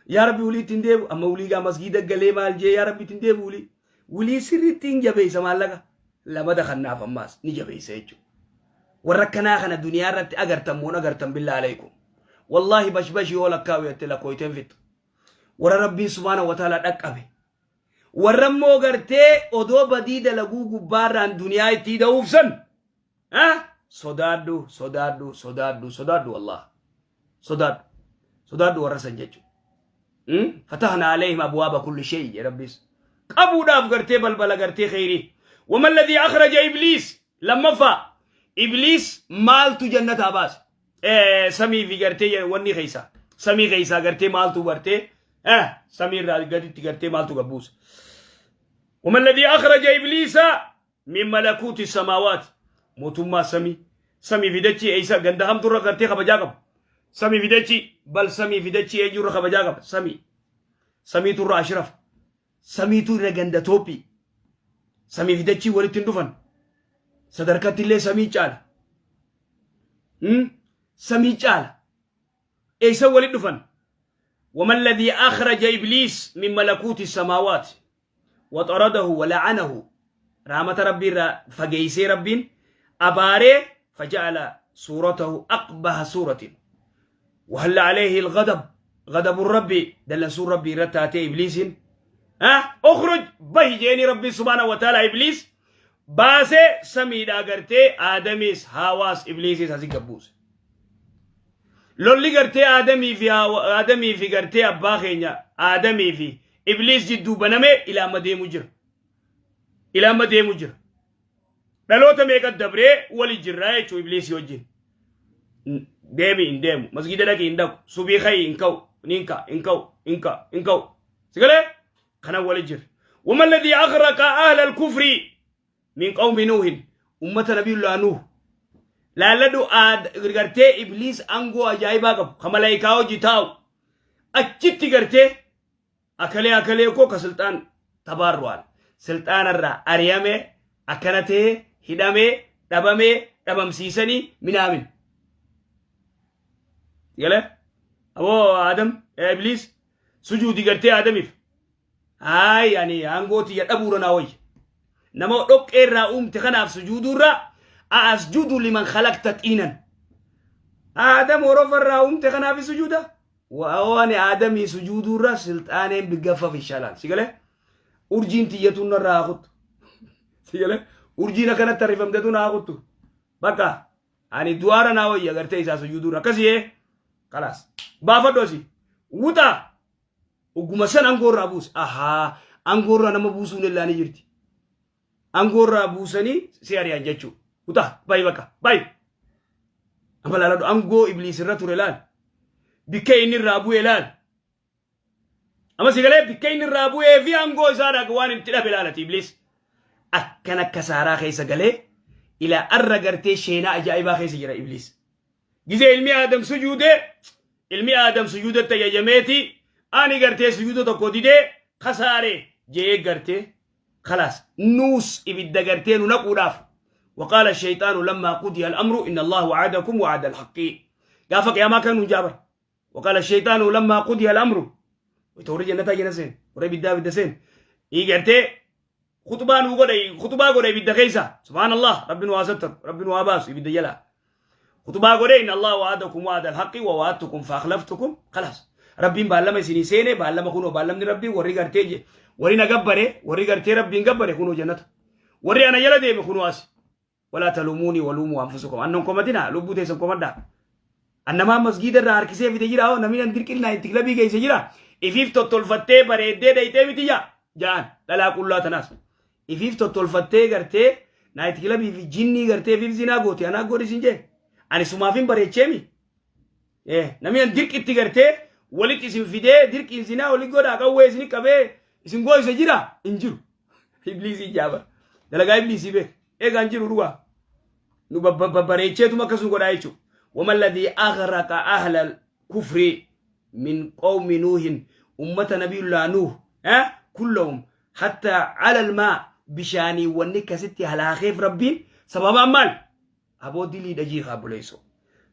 yaa Rabbi, ulii ittiin deebu. Amma ulii gaa masgiida galee maal jee, yaa Rabbi ittiin deebu. Ulii ulii sirriitti hin jabeessa, maallaqa lamada kannaaf ammaas ni jabeessa jechuudha. Warra akkanaa kana duniyaa irratti agartan moon agartan? بالله عليكم، والله bashbashi yoo lakkaa'u jette lakkooyteen fixxu. Warra Rabbiin سبحانه وتعالى dhaqqabe, warra immoo gartee odoo badii dalaguu gubbaarraan duniyaa itti da'uuf san sodaadhu, sodaadhu, sodaadhu, sodaadhu. والله sodaadhu, sodaadhu warra san jechuudha. فتحنا عليهم أبواب كل شيء jedhe Rabbiis qabuudhaaf gartee balbala gartee kheyrii. وما الذي أخرج إبليس؟ Lammaffaa, Ibliis maaltu jannataa baase? Samii fi gartee wanni keeysa, samii keeysaa gartee maaltu gartee samii irraa gaditti gartee maaltu gabbuusa? وما الذي أخرج إبليس من ملكوت السماوات؟ Mootummaa samii، samii fi dachii eeysa ganda hamturra gartee kabajaa qaba? Samii fi dachii, bal samii fi dachii eenyurra kabajaa qaba? Samii, samiiturra ashraf, samiitu irra ganda toophii. Samii fi dachii walitti hin dhufan. Sadarkatti illee samii caala, samii caala. Eeysa walitti dhufan? وما الذي أخرج إبليس من ملكوت السماوات وطرده ولعنه؟ رحمة ربي فجيسي ربين أباري، فجعل صورته أقبح صورة وهل عليه الغضب، غضب الرب، دل سور ربي رتاتي إبليس. ها اخرج به جيني ربي سبحانه وتعالى إبليس baasee samiidhaa gartee Aadamis Haawaas Ibliisis asii gabbuuse. Lolli gartee Aadamii fi Aadamii fi gartee abbaa keenya Aadamii fi Ibliis jidduu banamee ilaa amma deemu jira. Ilaa amma deemu jira. Dhaloota meeqa dabree wali jirraa jechuun Ibliisii wajjin. Deemi hin deemu. Masgiida dhaqi hin dhaqu. Subii ka'i hin ka'u. Ni hin ka'a hin ka'u hin ka'a hin ka'u. Sigalee kana wali jira. وما الذي أغرق أهل الكفر من قوم نوح ummata nabiyullah Nuh laalladhu. Gartee Ibliis aangoo ajaa'ibaa qabu ka malaayikaa hojii taa'u achitti gartee akalee akalee koo ka silxaan tabaarru'aan silxaanarraa ari'ame, akkana ta'ee hidhamee dhabamee dhabamsiisanii minaamin. Galee aboo Adam Ibliis sujuudi gartee Adamiif haay ani aangoo tiyya dhabuura naa wayya, nama dhoqqee irraa uumte kanaaf sujuuduurraa أأسجد لمن خلقت طينا. Aadam horofa irraa uumte kanaaf sujuuda waan Aadamii sujuuduurra silxaaneen bigaffaf ishaalaan. Si galee urjiin tiyyatuun narraa haa kuttu. Si galee urjiin akkanatti harrifamtetu naa kuttu. Bakka ani du'aara naa wayya gartee isaa sujuuduurra akkasii. Kalaas baafadhu asii wuxaa ugguma san aangoorraa buuse. Ahaa, aangoorraa nama buusuun illaanii jirti. Aangoorraa buusanii si ari'an jechuu. Wuxaa bayi, bakka bayi. Amma laaladhu, aangoo Ibliis irra ture laal, bikka inni irraa bu'e laal. Amma si galee bikka inni irraa bu'ee fi aangoo isaa waan itti dhabe laalati. Ibliis akkan akka saaraa keessa galee ilaa arra gartee sheenaa ajaa'ibaa keessa jira Ibliis. Gizee ilmi Aadam sujuudee, ilmi Aadam sujuudatti ayyameeti ani gartee sujuuda tokko didee kasaaree jee gartee خلاص nuus ibidda gartee nu naquudhaaf. وقال الشيطان لما قضي الأمر إن الله وعدكم وعد الحق. قافك يا ما كانوا جابر. وقال الشيطان لما قضي الأمر وتوري جنة جنة وري بدا بدا سين إيجرتي خطبان وقولي خطبة قولي بدا كيسا. سبحان الله، ربي واسطر ربي واباس بدا جلا خطبة قولي إن الله وعدكم وعد الحق ووعدتكم فأخلفتكم. خلاص ربي بالما سيني سيني بالما كونوا بالما ربي وري قرتي وري نقبره وري قرتي ربي نقبره كونوا جنة وري أنا يلا ديمي كونوا أسي. ولا تلوموني ولوموا أنفسكم أنهم كومتنا لبو تيسن كومدا أنما مسجد الرا harkisee fide jira. Namni an dirqilnaa itti kilabii geesse jira. Ifiif tottolfattee bareeddee dayitee miti jaa jaan dhalaa qullaa tanaas ifiif tottolfattee gartee night clubii fi jinnii gartee ifiif zinaa goote. Anaa godhi sin jee, ani sumaafin bareecheemi. Namni an dirqitti gartee walitti isin fidee dirqiin zinaa walitti godhaa qawwee isin qabee isin gooyse jira hin jiru. Ibliisii jaabar dalagaa Ibliisii beek eegaa hin jiru. Dhugaa nu babbareecheetuma akkasuma godhaa jechuudha. وما الذي أغرق أهل الكفر من قوم نوح أمة نبي الله نوح أه؟ كلهم حتى على الماء بشاني ونكستي على خيف ربين سبب مال أبو دلي دجي خابوليسو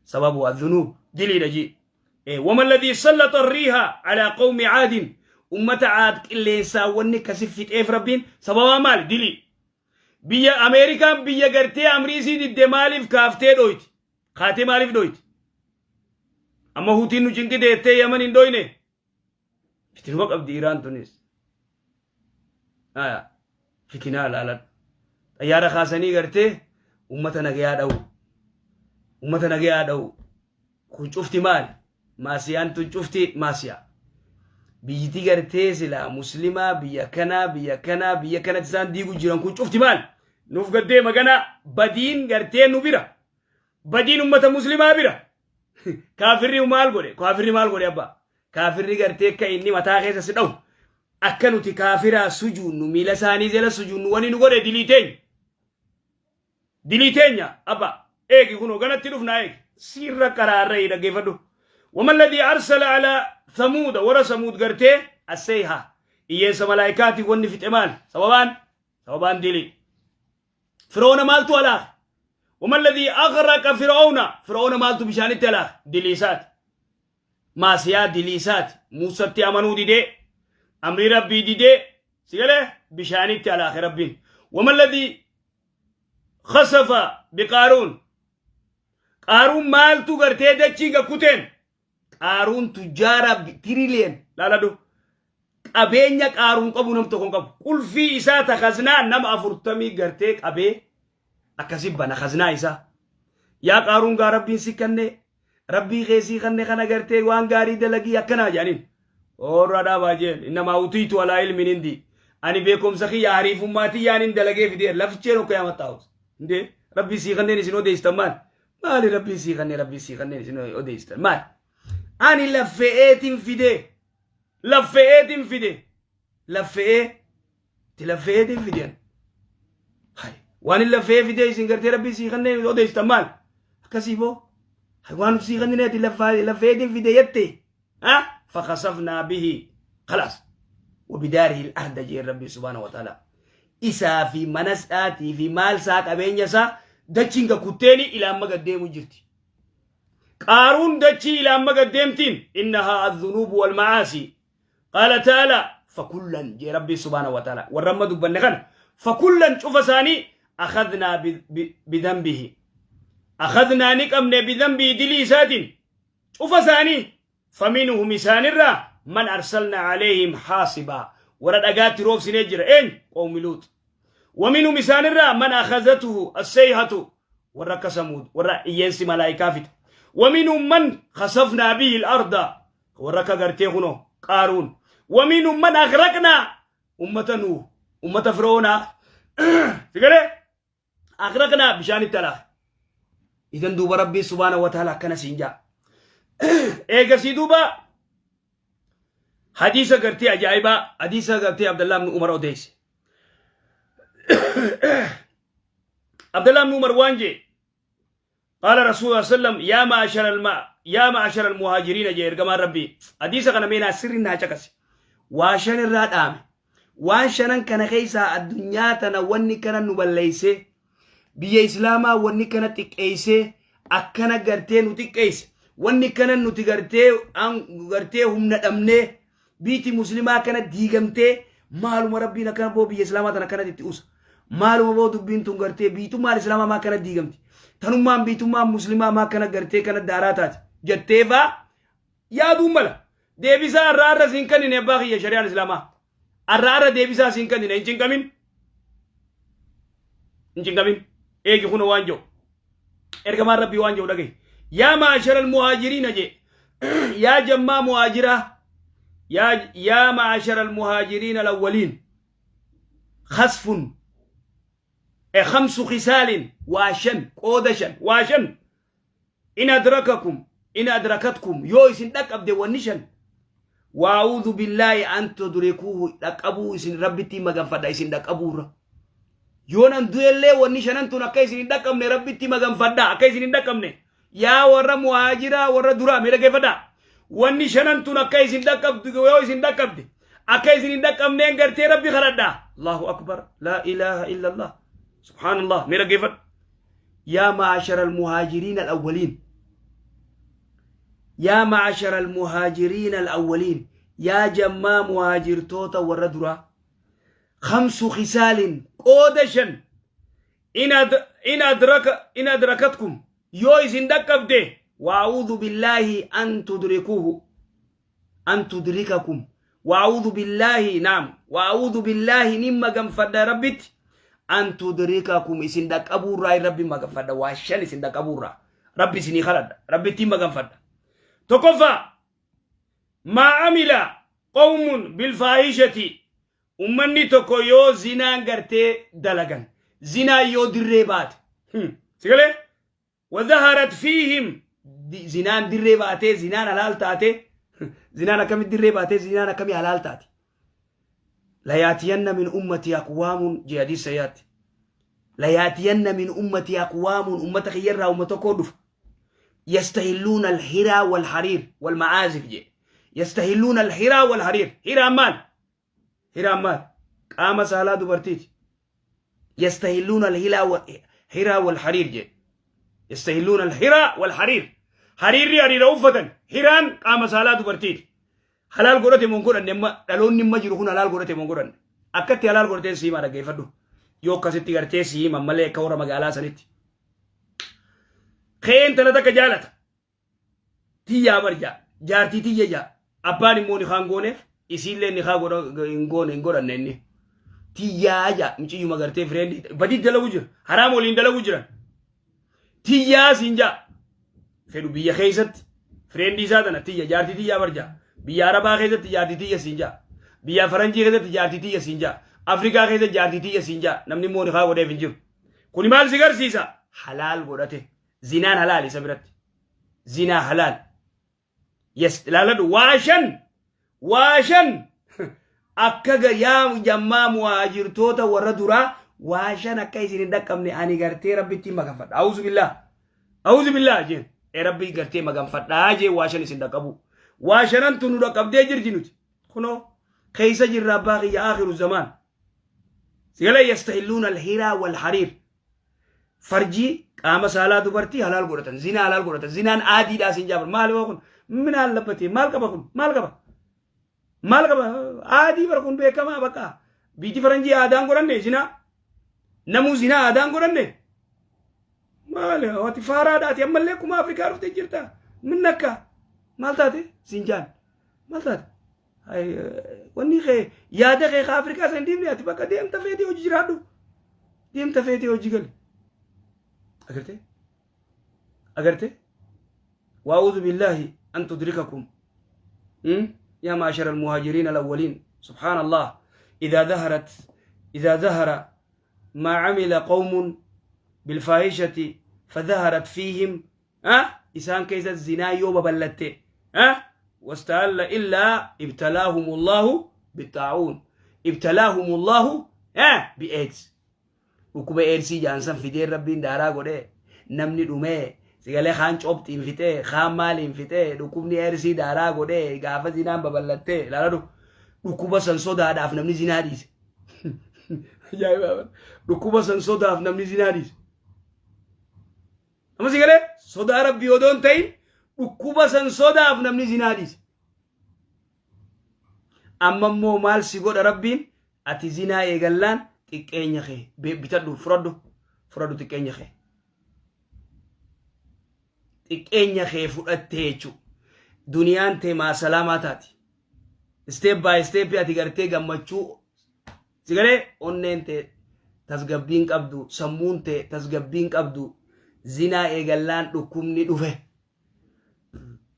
سبب الذنوب دلي دجي إيه. وما الذي سلط الريح على قوم عاد أمة عاد اللي ونكسفت إيه ربين سبب مال دلي. Biyya Ameerikaan biyya gartee amriisii didde maaliif kaaftee dhoyti? Kaatee maaliif dhoyti? Amma Hutiin nu cinqite jettee Yaman hin dhoyne. Fitinuma qabdi Iraan tunis. Aya fitinaa laalan xayyaara kaasanii gartee ummata nagayaa dha'u, ummata nagayaa dha'u. Kun cufti maali? Maasiyaan tun cufti maasiyaa. Biyyiti gartee silaa muslimaa biyya kanaa biyya kanaa biyya kanatti isaan diigu jiran kun cufti maal? Nuuf gaddee magana badiin gartee nu bira, badiin ummata muslimaa bira. Kaafirri maal godhe? Kaafirri maal godhe abbaa? Kaafirri gartee akka inni mataa keessa si dha'u, akka nuti kaafiraa sujuunnu, miila isaanii jala sujuunnu wani nu godhe dilii teenya, dilii teenya abba. Eegi kunoo ganatti dhufnaa, eegi sirra qaraarra dhaggeeffadhu. وما الذي أرسل على ثمود ورا ثمود قرتي الصيحة إيسا ملايكاتي وني في تمال سببان سببان ديلي. فرعون مالتو ألاخ. وما الذي أغرق فرعون؟ فرعون مالتو بشان تلاخ؟ دليسات ماسيا دليسات. موسى تأمنو دي دي أمري ربي دي دي سيقاله بشان تلاخ ربين. وما الذي خسف بقارون؟ قارون مالتو قرتي دچي كوتين. Qaaruun tujjaara trillion laaladhu. Qabeenya Qaaruun qabu nam tokko hin qabu. Qulfii isaa ta kaznaa nama 40 gartee qabee akkasi bana kaznaa isaa. Yaa Qaaruun gaa rabbiin si kenne. Rabbii keessii kanne kana gartee waan gaarii dalagii akkanaa jedhaniin. Oorra dhaabaa jeen innamaa utiitu alaa ilmin indi. Ani beekumsa kiyya hariifummaa tiyyaan hin dalagee fidee laficheen okka yaama taa'us. Indee rabbii sii kanneen isin odeessitan maal? Maali rabbii sii kanneen rabbii sii kanneen isin odeessitan maal? Ani laffe'eetiin fidee laffe'eetiin fide laffe'ee ti laffe'eetiin fideen. Hay waan hin laffe'ee fidee isin gartee rabbii sii kanneen odeessitan maal? Akkasii boo hay waan sii kanneen ati laffe'eetiin fide jette. Ha fakasafnaa bihi khalaas wabidaarihi al-arda jeen rabbii subhaanahu wa ta'ala. Isaa fi mana isaatii fi maal isaa qabeenya isaa dachiin gakutteeni ilaa amma gad deemu jirti. Qaaruun dachii ilaa amma gad deemtiin innahaa adh-dhunuubu wal ma'aasi. Qaala ta'ala fakullan jee rabbii subhaanahu wa ta'ala warra amma dubbanne kana fakullan cufa isaanii akhadnaa bidhanbihi. Akhadnaa ni qabne bidhanbihi dilii isaatiin cufa isaanii faminhum isaanirraa man arsalna alayhim haasibaa warra dhagaatti roobsinee jira eenyu qawmi luut. Waminhum isaanirraa man akhazatuhu assayhatu warra akka samuud warra iyyeensi malaayikaa fixe. Waminhum man khasafnaa bihi al-arda warra akka gartee kunoo qaaruun. Waminhum man aghraqnaa ummata nuuh ummata firoonaa sigalee aghraqnaa bishaanitti alaaf. Idan duuba rabbii subhaana wa ta'ala akkana siin jaa. Eegasii duuba hadiisa gartee ajaa'ibaa hadiisa gartee Abdallah ibn Umar odeesse. Abdallah ibn Umar waan jee qaala Rasuul sallam yaa ma'ashara alma yaa ma'ashara almuhaajiriina jee ergamaan rabbii hadiisa kana meenaa sirri naa caqasi. Waa shan irraa dhaame. Waan shanan kana keessaa addunyaa tana wanni kana nu balleessee biyya islaamaa wanni kana xiqqeessee akkana gartee nu xiqqeesse wanni kana nuti gartee gartee humna dhabnee biiti muslimaa kana diigamtee maaluma rabbiin akkana boo biyya islaamaa tana akkanatti itti usa maaluma boo dubbiin tun gartee biitummaan islaamaa maa kana diigamti tanummaan biitummaan muslimaa maa kana gartee kana daaraa taati jetteefaa yaaduu mala deebisaa har'a har'a siin kennine abbaa kiyya shari'aan islaamaa har'a har'a deebisaa siin kennine hin cinqamin hin cinqamin eegi kun waan jiru ergamaan rabbii waan jiru dhagahi yaa maashara almuhaajiriina jee yaa jammaa muhaajiraa yaa maashara almuhaajiriina alawwaliin khasfun khamsu khisaalin waa shan qooda shan waa shan in adrakakum in adrakatkum yoo isin dhaqqabde wanni shan waa'uudhu billaahi an tudrikuuhu dhaqqabuu isin rabbitti maganfadha isin dhaqqabuurra yoo nan du'ellee wanni shanan tun akka isin hin dhaqqabne rabbitti maganfadha akka isin hin dhaqqabne yaa warra muhaajiraa warra duraa mee dhaggeeffadha wanni shanan tun akka isin dhaqqabdu yoo isin dhaqqabde akka isin hin dhaqqabneen gartee rabbi kadhadha Allahu akbar laa ilaaha illa Allah subhaanallah mee dhaggeeffadhu yaa ma'ashara almuhaajiriin alawwaliin yaa ma'ashara almuhaajiriin alawwaliin yaa jammaa muhaajirtoota warra duraa khamsu khisaalin qooda shan in adraka in adrakatkum yoo isin dhaqqabde waa'uudhu billaahi an tudrikuuhu an tudrikakum waa'uudhu billaahi naam waa'uudhu billaahi nin maganfadha rabbitti an tudrikakum isin dhaqqabuurraa rabbi maganfadha waa shan isin dhaqqabuurraa rabbi isinii kadhadha rabbittiin maganfadha tokkoffaa maa amila qawmun bilfaahishati ummanni tokko yoo zinaan gartee dalagan zinaan yoo dirree baate sigalee Wazaharat fiihim zinaan dirree baatee zinaan halaal taate zinaan akkamitti dirree baatee zinaan akkamii halaal taate layaatiyanna min ummati aqwaamun jee hadiis sayyaatti layaatiyanna min ummati aqwaamun ummata kiyyarraa ummata koo dhufa yastahilluuna alhiraa walhariir walma'aazif jee yastahilluuna alhiraa walhariir hiraan maal Hiraan maal? Qaama saalaa dubartiiti. Yastahilluuna alhilaa hiraa wal hariir jedhe. Yastahilluuna alhiraa wal hariir. Hariirri hariira uffatan hiraan qaama saalaa dubartiiti. Halaal godhate moo hin godhanne amma dhaloonni amma jiru kun halaal godhate moo hin godhanne. Akkatti halaal godhateen si himaa dhaggeeffadhu. Yoo akkasitti gartee si himan malee akka warra magaalaa sanitti. Kee intala takka jaalata. Tiyyaa bar jaa jaartii tiyya jaa abbaan immoo nikaan gooneef isiillee nikaa godha hin goone hin godhanne inni tiyyaa jaa muciyyuma gartee fireendi badii dalagu jira haraam waliin dalagu jiran tiyyaa siin jaa. Fedhu biyya keessatti friendii isaa tana tiyya, jaartii tiyyaa barjaa. Biyya Arabaa keessatti jaartii tiyya siin jaa. Biyya Faranjii keessatti jaartii tiyya siin jaa. Afrikaa keessatti jaartii tiyya siin jaa. Namni immoo nikaa godheef hin jiru. Kuni maal si garsiisa? Halaal godhate. Zinaan halaal isa biratti. Zinaa halaal. Yes, ilaaladhu, waa shan, waa shan akka yaa jammaa muhaajirtoota warra duraa, waa shan akka isin hin dhaqqabne ani gartee Rabbitti maganfadha. A'uuzu billah. A'uuzu billah jeen. Ee Rabbi gartee maganfadhaa jee, waa shan isin dhaqqabu. Waa shanantu nu dhaqqabdee jirti nuti. Kunoo keessa jirra, abbaa kiyya, aakhiru zamaan. Sigalee yastahilluuna alhiraa wal hariir. Farjii, qaama saalaa dubartii halaal godhatan, zinaa halaal godhatan, zinaan aadiidhaa siin jaaban. Maal yoo kun minaan labbatee, maal qaba kun, maal qaba, maal qaba? Aadii bara kun beekamaa bakka biitti faranjii aadaan godhanne zinaa, namuu zinaa aadaan godhanne. Maal ati faaraadhaati, ammallee kuma Afrikaa dhuftee jirta, min akka maal taate siin jaan, maal taate? Wanni kee yaada kee ka Afrikaa san diimne, ati bakka deemta feetee hojii jiraadhu, deemta feetee hojii gali. Agartee, agartee, وأعوذ بالله أن تدرككم يا معشر المهاجرين الأولين. سبحان الله، إذا ظهر ما عمل قوم بالفاحشة فظهرت فيهم أه؟ إسان كيس الزنا يوبا بلت أه؟ واستهل إلا ابتلاهم الله بالطاعون، ابتلاهم الله بإيدز. Dhukkuba eedsii jaansan fideen Rabbiin daaraa godhee, namni dhumee sigalee, kaan cobxiin fixee, kaan maaliin fixee, dhukkubni eedsii daaraa godhee. Gaafa zinaan babal'attee ilaaladhu, dhukkuba san sodaadhaaf namni zinaa dhiise. Ajaa'iba! Dhukkuba san sodaaf namni zinaa dhiise. Amma sigalee sodaa Rabbii odoo hin ta'in, dhukkuba san sodaaf namni zinaa dhiise. Amma immoo maal si godha Rabbiin? Ati zinaa eegallaan xiqqeenya kee bitadhu, fudhadhu, fudhadhu xiqqeenya kee. Xiqqeenya kee fudhattee jechuudha. Duniyaan tee maa salaamaa taati. Step by step ati gartee gammachuu sigalee, onneen tee tasgabbiin qabdu, sammuun tee tasgabbiin qabdu. Zinaa eegallaan dhukkubni dhufe.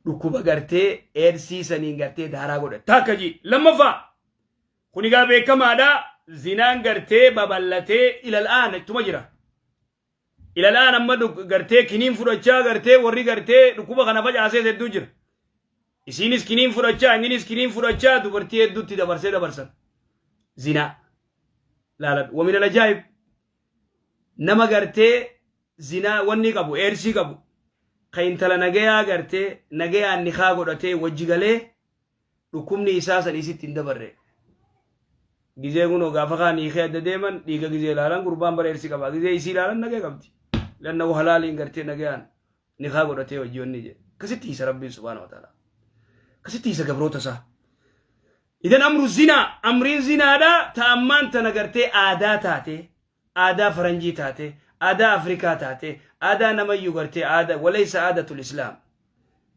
Dhukkuba gartee eedsii saniin gartee daaraa godhe. Takka ji lammaffaa. Kun egaa beekamaadha. Zinaan gartee babal'atee ilal'aan ittuma jira. Ilal'aan amma gartee kiniin fudhachaa, gartee warri gartee dhukkuba kana facaasee hedduu jira. Isiinis kiniin fudhachaa, inninis kiniin fudhachaa, dubartii hedduutti dabarsee dabarsan. Zinaa. Laaladhu. ومن العجائب nama gartee zinaa wanni qabu, eersii qabu, ka intala nagayaa gartee nagayaan nikaa godhatee wajji galee, dhukkubni isaa san isitti hin dabarre. Gizee kunoo gaafa kaan hiikee adda deeman, dhiiga gizee ilaalan, gurbaan bara eersii qaba. Gizee isii ilaalan nagaya qabdi. لأنه halaaliin gartee nagayaan nikaa godhatee wajji wanni jedhe. Akkasitti hiisa Rabbiin سبحانه وتعالى. Akkasitti hiisa gabroota isaa. إذن أمر الزنا, amriin zinaadha ta ammaan tana gartee aadaa taate, aadaa faranjii taate, aadaa Afrikaa taate, aadaa namayyuu gartee aadaa وليس عادة الإسلام,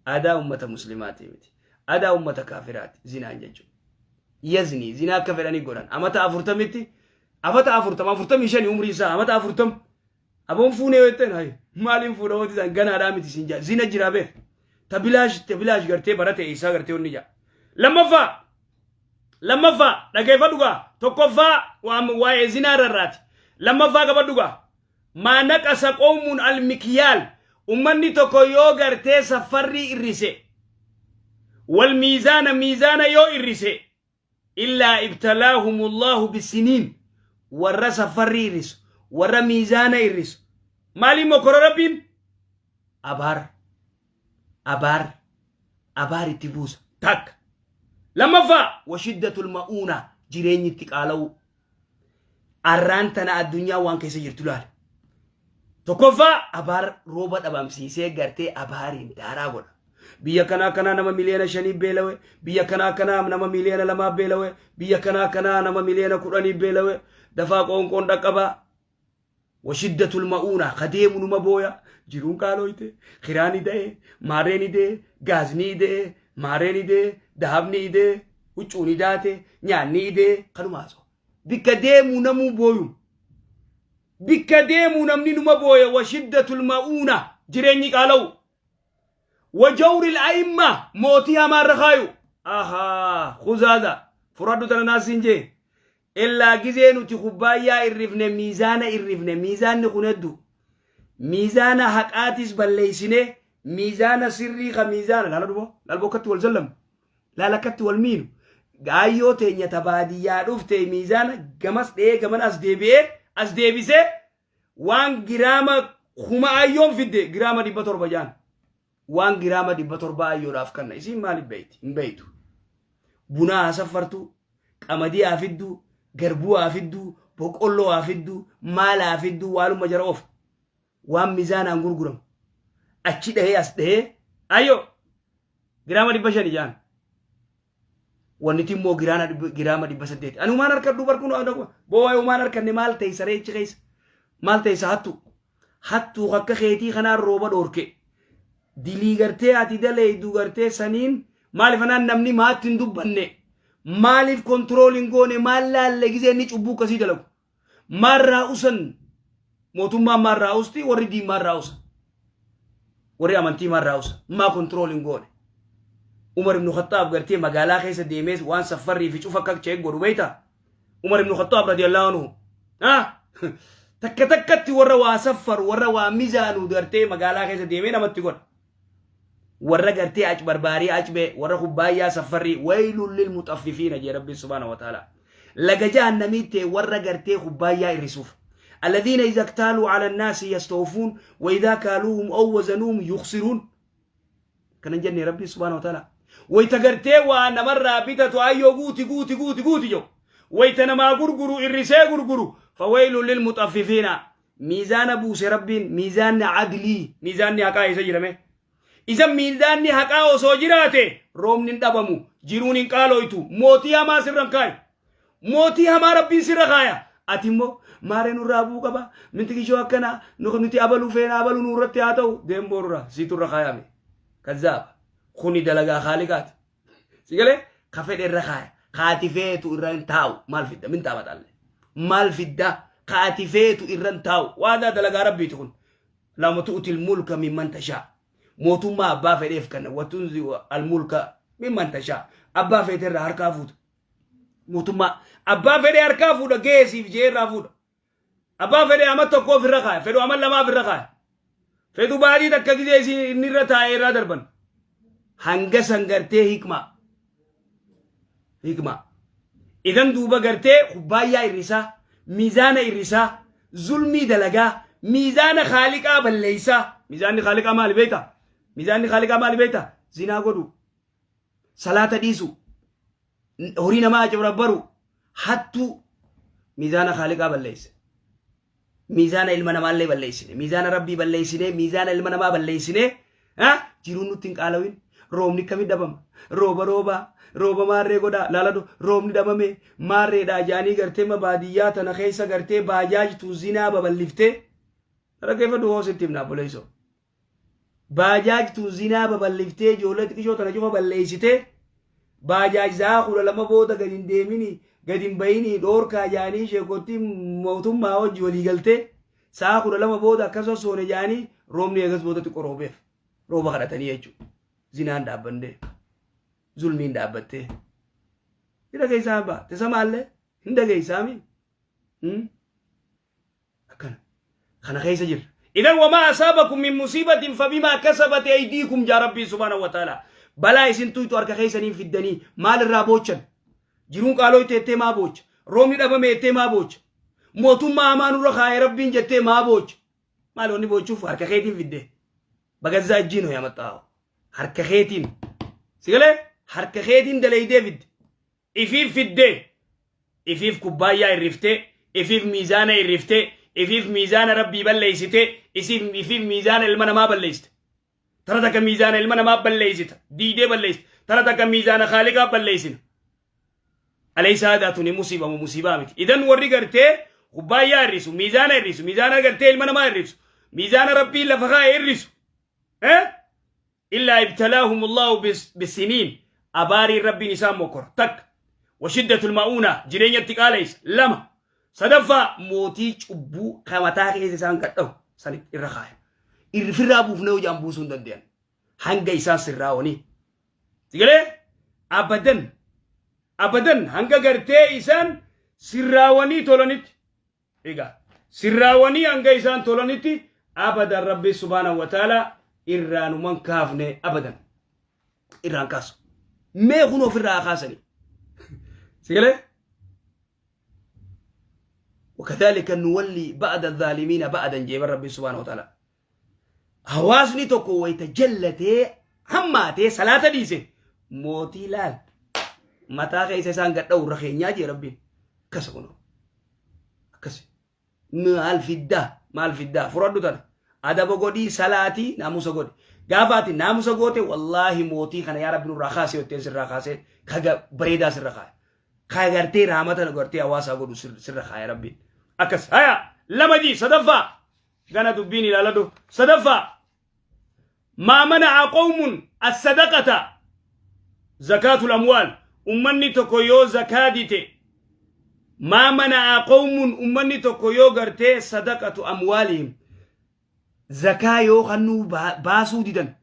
aadaa ummata muslimaati miti, aadaa ummata kaafiraati zinaan jechuudha. Yazni zinaa akka fedhanii godhan. Amata 40tti, amata 40, 45, umrii isaa amata 40, aboon fuunee yoo jettan, hayi, maaliin fuudha wanti isaan ganaadhaa miti siin jaa. Zina jiraa beek, ta bilaash, ta bilaash gartee barate isaa gartee wanni jaa. Lammaffaa, lammaffaa dhageeffadhu gaa. Tokkoffaa waa'ee zinaa irraati, lammaffaa qabadhu gaa. ما نقص قوم المكيال, ummanni tokko yoo gartee safarrii irrise, والميزان, miizaana yoo irrise, إلا ابتلاهم الله بالسنين. Warra safarrii irrisu, warra miizaana irrisu, maaliin mokkora Rabbiin? Abaar, abaar, abaar itti buusa. Takka. Lammaffaa, وشدة المؤونة, jireenyi itti qaala'u. Arraan tana addunyaa waan keessa jirtu laale. Tokkoffaa, abaar rooba dhabamsiisee gartee abaariin daaraa godha. Biyya kanaa kanaa nama 5 miliyoona beelawe, biyya kanaa kanaa nama 2 miliyoona beelawe, biyya kanaa kanaa nama 10 miliyoona beelawe, dafaa qoonqoon dhaqqabaa. وشدة المؤونة, kadeemu numa booya, jiruun qaalooyte, kiraan ida'e, maarreen ida'e, gaazni ida'e, maarreen ida'e, dahabni ida'e, huccuun idaate, nyaanni ida'e, kanuma haasa'u. Bikka deemuu namuu booyu. Bikka deemuu namni numa booya. وشدة المؤونة, jireenyi qaala'u. Wajawri al-a'imma mootii hamaa irra kaayu. Ahaa khuzaada fudhadhu tana naasiin jee. Illaa gizee nuti kubbaayyaa irrifne miizaana irrifne miizaanni kun heddu. Miizaana haqaatis balleeysine miizaana sirrii ka miizaana laala dubo laala bokkatti wal zallamu laala akkatti wal miinu gaayyoo teenya ta baadiyyaa dhufte miizaana gamas dhee gaman as deebi'ee as deebisee waan giraama kuma ayyoon fidde giraama 700 jaan waan giraama 700 ayyoodhaaf kanna isiin maaliif beeyti hin beeytu bunaa haa saffartu qamadii haa fidduu garbuu haa fidduu boqqolloo haa fidduu maal haa fidduu waanuma jara of waan mizaanaan gurguramu achi dhahee as dhahee ayyoo giraama 500 jaan Wanniti immoo giraama 800. Ani umaan harkadhu barkuun boo waa'ee umaan harkanne maal teessa reechi keessa maal teessa hattu hattuu akka keetii kanaan rooba dhoorke dilii gartee ati daleeydu gartee saniin maaliif anaan namni maatti hin dubbanne maaliif kontirool hin goone maal laalle gizee inni cubbuu akkasii dalagu maarraa usan mootummaan maarraa usti warri diin maarraa usa warri amantii maarraa usa maa kontirool hin goone Umar ibn Khattaab gartee magaalaa keessa deemees waan saffarrii fi cufa akka cheek godhu beekta Umar ibn Khattaab radiyallahu anhu takka takkatti warra waa saffaru warra waa mizaanu gartee magaalaa keessa deemee namatti godha warra gartee acbarbaarii acbee warra kubbaayyaa saffarrii waylun lil muxaffifiina jee rabbiin subhaanahu wa ta'ala laga jahannamii ta'e warra gartee kubbaayyaa irrisuuf alladhiina idha iktaaluu ala annaasi yastawfuun wa idhaa kaaluuhum aw wazanuuhum yukhsiruun kana hin jenne rabbiin subhaanahu wa ta'ala wayta gartee waa namarraa bitatu ayyoo guuti guuti guuti guuti jedhu wayta namaa gurguru irrisee gurguru fawaylun lil muxaffifiina Miizaana buuse Rabbiin miizaanni adlii miizaanni haqaa eessa jira mee? Isa miizaanni haqaa osoo jiraate roobni hin dhabamu jiruun hin qaalooytu mootii hamaa sirra hin kaayu. Mootii hamaa Rabbiin sirra kaaya. Ati immoo maaree nurraa bu'uu qaba minti kishoo akkanaa nuti abaluu feena abaluu nurratti haa ta'u deem boorra siitu irra kaayame. Kazzaaba. Kuni dalagaa haaliqaati. Si galee ka fedhe irra kaaya. Ka ati feetu irra hin taa'u. Maal fidda? Min taa'axalle. Maal fidda? Ka ati feetu irra hin taa'u. Waadaa dalagaa rabbiiti kun. Lama tu'util mulka mimman tashaa. Mootummaa abbaa fedheef kenna. Watunzi al mulka mimman tashaa. Abbaa feete irraa harkaa fuuta. Mootummaa abbaa fedhee harkaa fuudha geesiif jee irraa fuudha. Abbaa fedhe ama tokko ofirra kaaya. Fedhu ama lama ofirra kaaya. Fedhu baatii takka gizee isin inni irra taa'ee irraa darban. Hanga san gartee hikmaa. Hikmaa. Idan duuba gartee kubbaayyaa irrisaa, miizaana irrisaa, zulmii dalagaa, miizaana khaaliqaa balleessaa. Miizaanni khaaliqaa maali beektaa? Miizaanni khaaliqaa maali beektaa? Zinaa godhuu. Salaata dhiisuu. Horii namaa acabarabbaru hattuu miizaana khaaliqaa balleesse. Miizaana ilma namaallee balleessine. Miizaana rabbii balleessine. Miizaana ilma namaa balleessine. Jiruun nutti hin qaalawin. Roobni akkami dhabama. Rooba rooba. Rooba maarree godhaa. Laaladu roobni dhabame maarreedhaa jaanii gartee ma baadiyyaa tana keessa gartee baajaajtu zinaa baballiftee. Dhaggeeffadhu hoo sitti himna obboleessoo. Baajaaj tun zinaa baballiftee ijoollee xiqishoo tana cufa balleessitee baajaaj sa'a 12 booda gad hin deemini gad hin bayinii dhoorkaa jaanii sheekottiin mootummaa wajji walii galtee sa'a 12 booda akka sossoone jaanii roobni eegas booda xiqqoo roobeef rooba kadhatanii jechuudha. Zinaan dhaabbannee zulmiin dhaabbattee. Ni dhageessaa abbaa tesamaallee hin dhageessaami. Akkana. Kana keessa jirra. Idan wamaa asaabakum min musiibatin fabimaa kasabat aydiikum jaa Rabbiin subhaanahu wa ta'ala. Balaa isin tuytu harka keessaniin fiddanii maal irraa boochan? Jiruun qaaloo jettee maa boocha? Roobni dhabame jettee maa boocha? Mootummaa hamaa nurra kaa'e Rabbiin jettee maa boocha? Maal wanni boochuuf harka keetiin fidde? Bagazzaa ijjiin hoya maxxaawo. Harka keetiin. Sigalee harka keetiin daleeydee fidde. Ifiif fiddee. Ifiif kubbaayyaa irriftee, ifiif miizaana irriftee, ifiif miizaana Rabbii balleessitee, isiif ifiif miizaana ilma namaa balleessite. Tara takka miizaana ilma namaa balleessita, diidee balleessita. Tara takka miizaana Khaaliqaa balleessina. Alaysa haadhaa tuni musiiba moo musiibaa miti. Idan warri gartee kubbaayyaa irrisu, miizaana irrisu, miizaana gartee ilma namaa irrisu, miizaana Rabbii lafa kaa'e irrisu. Eh? Illaa ibtalaahum Allahu bisiniin abaariin Rabbiin isaan mokkora takka washiddatul ma'uuna jireenyatti qaaleysa lama sadaffaa mootii cubbuu ka mataa keessa isaan gadhahu san irra kaaya irfirraa buufnee hojaan buusuu hin danda'an. Hanga isaan sirraawanii. Sigalee abadan abadan hanga gartee isaan sirraawanii tolanitti. Egaa sirraawanii hanga isaan tolanitti abadan Rabbi subhaanahu wa ta'ala irraanuman kaafne abadan. Irraan kaasu. Mee kun ofirraa haa kaasanii. Sigalee? وكذلك نولي بعد الظالمين بعدا جيب ربي سبحانه وتعالى. Hawaasni tokko wayita jallatee hammaatee salaata dhiise mootii laal mataa keessa isaan gadha'u irra keenyaa jee Rabbiin. Akkasa kunoo. Akkasi. Maal fiddaa maal fiddaa fudhadhu tana. Adaba godhii salaatii naamusa godhi. Gaafa ati naamusa goote wallaahi mootii kana yaa Rabbi nurraa kaasee yotteen sirraa kaasee kaga bareedaa sirra kaaya. Ka gartee raamata gartee hawaasaa godhu sirra kaaya Rabbiin. Akkas haya lama jii sadaffaa gana dubbiin ilaaladhu sadaffaa maa mana'a qawmun as-sadaqata zakaatul amwaal. Ummanni tokko yoo zakaa dite, maa mana'a qawmun, ummanni tokko yoo gartee sadaqatu amwaalihim zakaa yoo kannuu baasuu didan,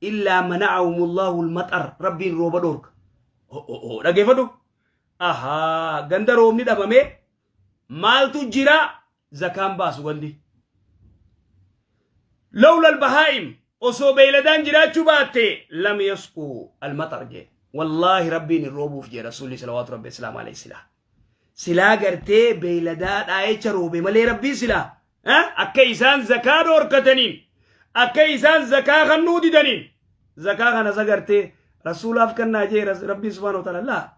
illaa mana'ahum Allahu al-maxar, Rabbiin rooba dhoorka. Dhageeffadhu. Ahaa, ganda roobni dhabame maaltu jira? Zakaan baasu gandi. Lawla al-bahaa'im, osoo beeyladaan jiraachuu baatte, lam yasqu al-maxar jee. Wallaahi Rabbiin hin roobuuf jee Rasuulli salawaatu Rabbi islaam alayhi silaa. Silaa gartee beeyladaa dhaayecha roobe malee Rabbiin silaa akka isaan zakaa dhoorkataniin, akka isaan zakaa kannuu didaniin, zakaa kana isa gartee rasuulaaf kannaa jee Rabbiin subhaanahu wa ta'ala, laa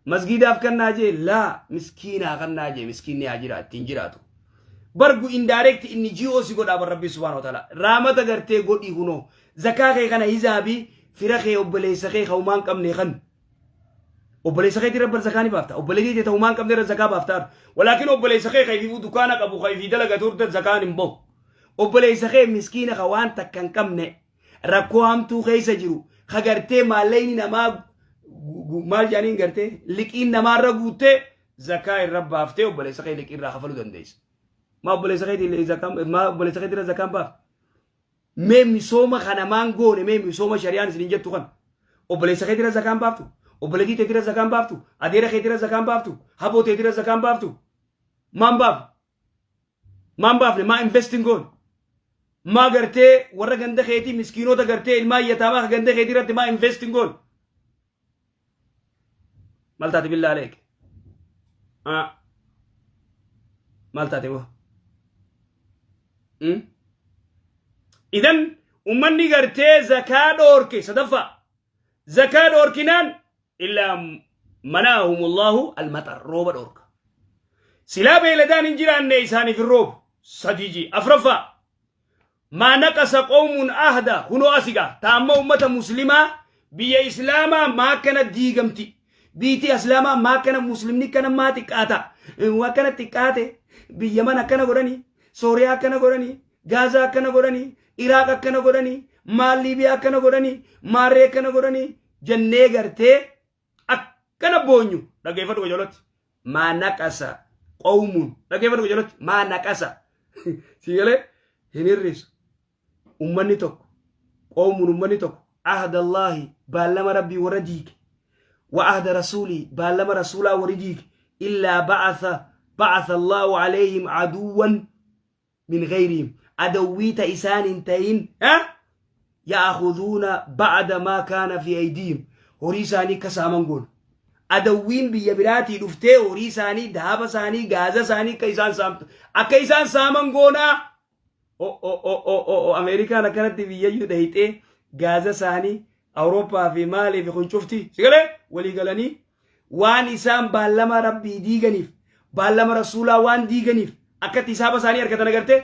masgiidaaf kannaa jee, laa miskiinaa kannaa jee. Miskiinni haa jiraatu ittiin jiraatu. Bargu indirect inni ji'oo si godhaa bar Rabbiin subhaanahu wa ta'ala. Raamata gartee godhii kunoo zakaa kee kana hizaabii fira kee, obboleessa kee ka humaan qabne kan obboleessa keetii rabbar zakaa ni baafta. Obboleettii tee humaan qabne irra zakaa baafta. Walaakin obboleessa kee kayfiifuu dukaana qabu kayfii dalagatu irra zakaan hin bahu. Obboleessa kee miskiina ka waan takka hin qabne, rakkoo hamtuu keessa jiru, ka gartee maallaqni namaa maal jedhaniin gartee liqiin namaarra guuttee, zakaa irra baaftee obboleessa kee liqii irraa kafaluu dandeessa. Maa obboleessa keetii zakaa, maa obboleessa keetii irra zakaan baaf? Mee misooma kana maan goone? Mee misooma shari'aan isin jettu kana obboleessa keetii irra zakaan baaftu, obboleettii teetii irra zakaan baaftu, adeera keetii irra zakaan baaftu, haboo teetii irra zakaan baaftu, maan baaftu? Maan baafne? Maa investing goone? Maa gartee warra ganda keetii, miskiinota gartee ilmaan yataamaa ka ganda keetii irratti maa investing goone? Maal taate billaa aleek? Maal taate boo? Idan ummanni gartee zakaa dhoorke sadaffaa zakaa dhoorkinaan illaa mana'ahum Allahu almaxar, rooba dhoorka. Silaa beeyladaan hin jiraanne isaaniif hin roobu. Sadii ji afraffaa maa naqasa qawmun ahda. Kunoo asigaa ta amma ummata muslimaa biyya islaamaa maa akkana diigamti, biitii islaamaa maa akkana, muslimni akkana maa xiqqaata, waa akkana xiqqaate, biyya mana akkana godhanii, Sooriyaa akkana godhanii, Gaazaa akkana godhanii, Iraaq akkana godhanii, maal Liibiyaa akkana godhanii, maarree akkana godhanii jennee gartee akkana boonyu. Dhaggeeffadhu qajeelatti. Maa naqasa qawmuun, dhaggeeffadhu qajeelatti, maa naqasa si galee hin hir'isu ummanni tokko, qawmuun ummanni tokko, ahda Allaahi, baallama Rabbii warra diige, wa ahda rasuulii, baallama rasuulaa warri diige, illaa ba'atha Allaahu alayhim aduwwan min ghayrihim, adawwiita isaan hin ta'in, ya'khuduuna ba'da maa kaana fi aydihim, horii isaanii akka saaman goona. Adawwiin biyya biraatii dhuftee horii isaanii, daaba isaanii, gaaza isaanii akka isaan saamtu, akka isaan saaman goonaa. O o o o o o Ameerikaan akkanatti biyyayyuu dhahixee gaaza isaanii Awurooppaa fi maalii fi kun cufti sigalee walii galanii waan isaan baallama Rabbii diiganiif, baallama rasuulaa waan diiganiif, akkatti hisaaba isaanii argatan agartee.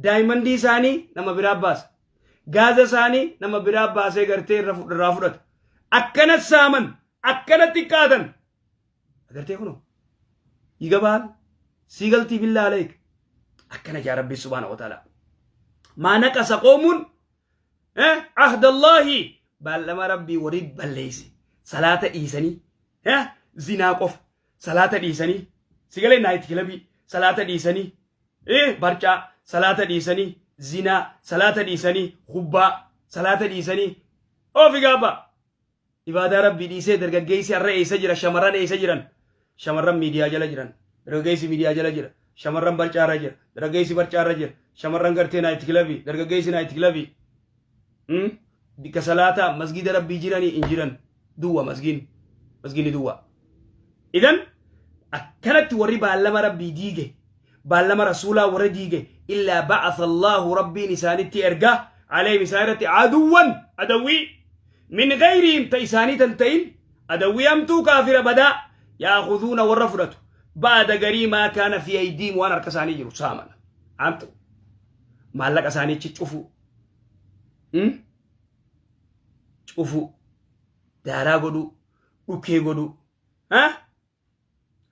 Diamondii isaanii nama biraa baasa, gaaza isaanii nama biraa baasee gartee irraa fudhata. Akkana saaman, akkana xiqqaatan agartee. Kunoo yigabaal siigaltii billaa aleek akkana jaa Rabbi subhaanahu wa ta'ala. Maa naqasa qoomuun ahdallaahi, baallama Rabbii warri balleeyse, salaata dhiisanii zinaa qofa, salaata dhiisanii sigalee night clubii, salaata dhiisanii barcaa, salaata dhiisanii zinaa, salaata dhiisanii hubbaa. Salaata dhiisanii oofi gaabba. Ibaadaa Rabbii dhiisee dargaggeessi har'a eessa jira? Shamarran eessa jiran? Shamarran miidiyaa jala jiran. Dargaggeessi miidiyaa jala jira. Shamarran barcaarra jira. Dargaggeessi barcaarra jira. Shamarran gartee night clubii. Dargaggeessi night clubii. Bikka salaataa masgida Rabbii jiranii hin jiran. Duwwa masgiin. Masgiinni duwwa. Idan akkanatti warri baallama Rabbii diige, baallama Rasuulaa warra diige, illaa ba'atha Allaahu, Rabbiin isaanitti erga, alayhim, isaan irratti, aduwwan, adawwii, min gayrihim, ta isaanii tan ta'in, adawwii hamtuu, kaafira badaa, yaakuduuna, warra fudhatu, ba'ada, garii, maa kaana fi aydiihim, waan harka isaanii jiru saaman hamtu, maallaqa isaaniichi cufu, cufu, daaraa godhuu, dhukkee godhuu.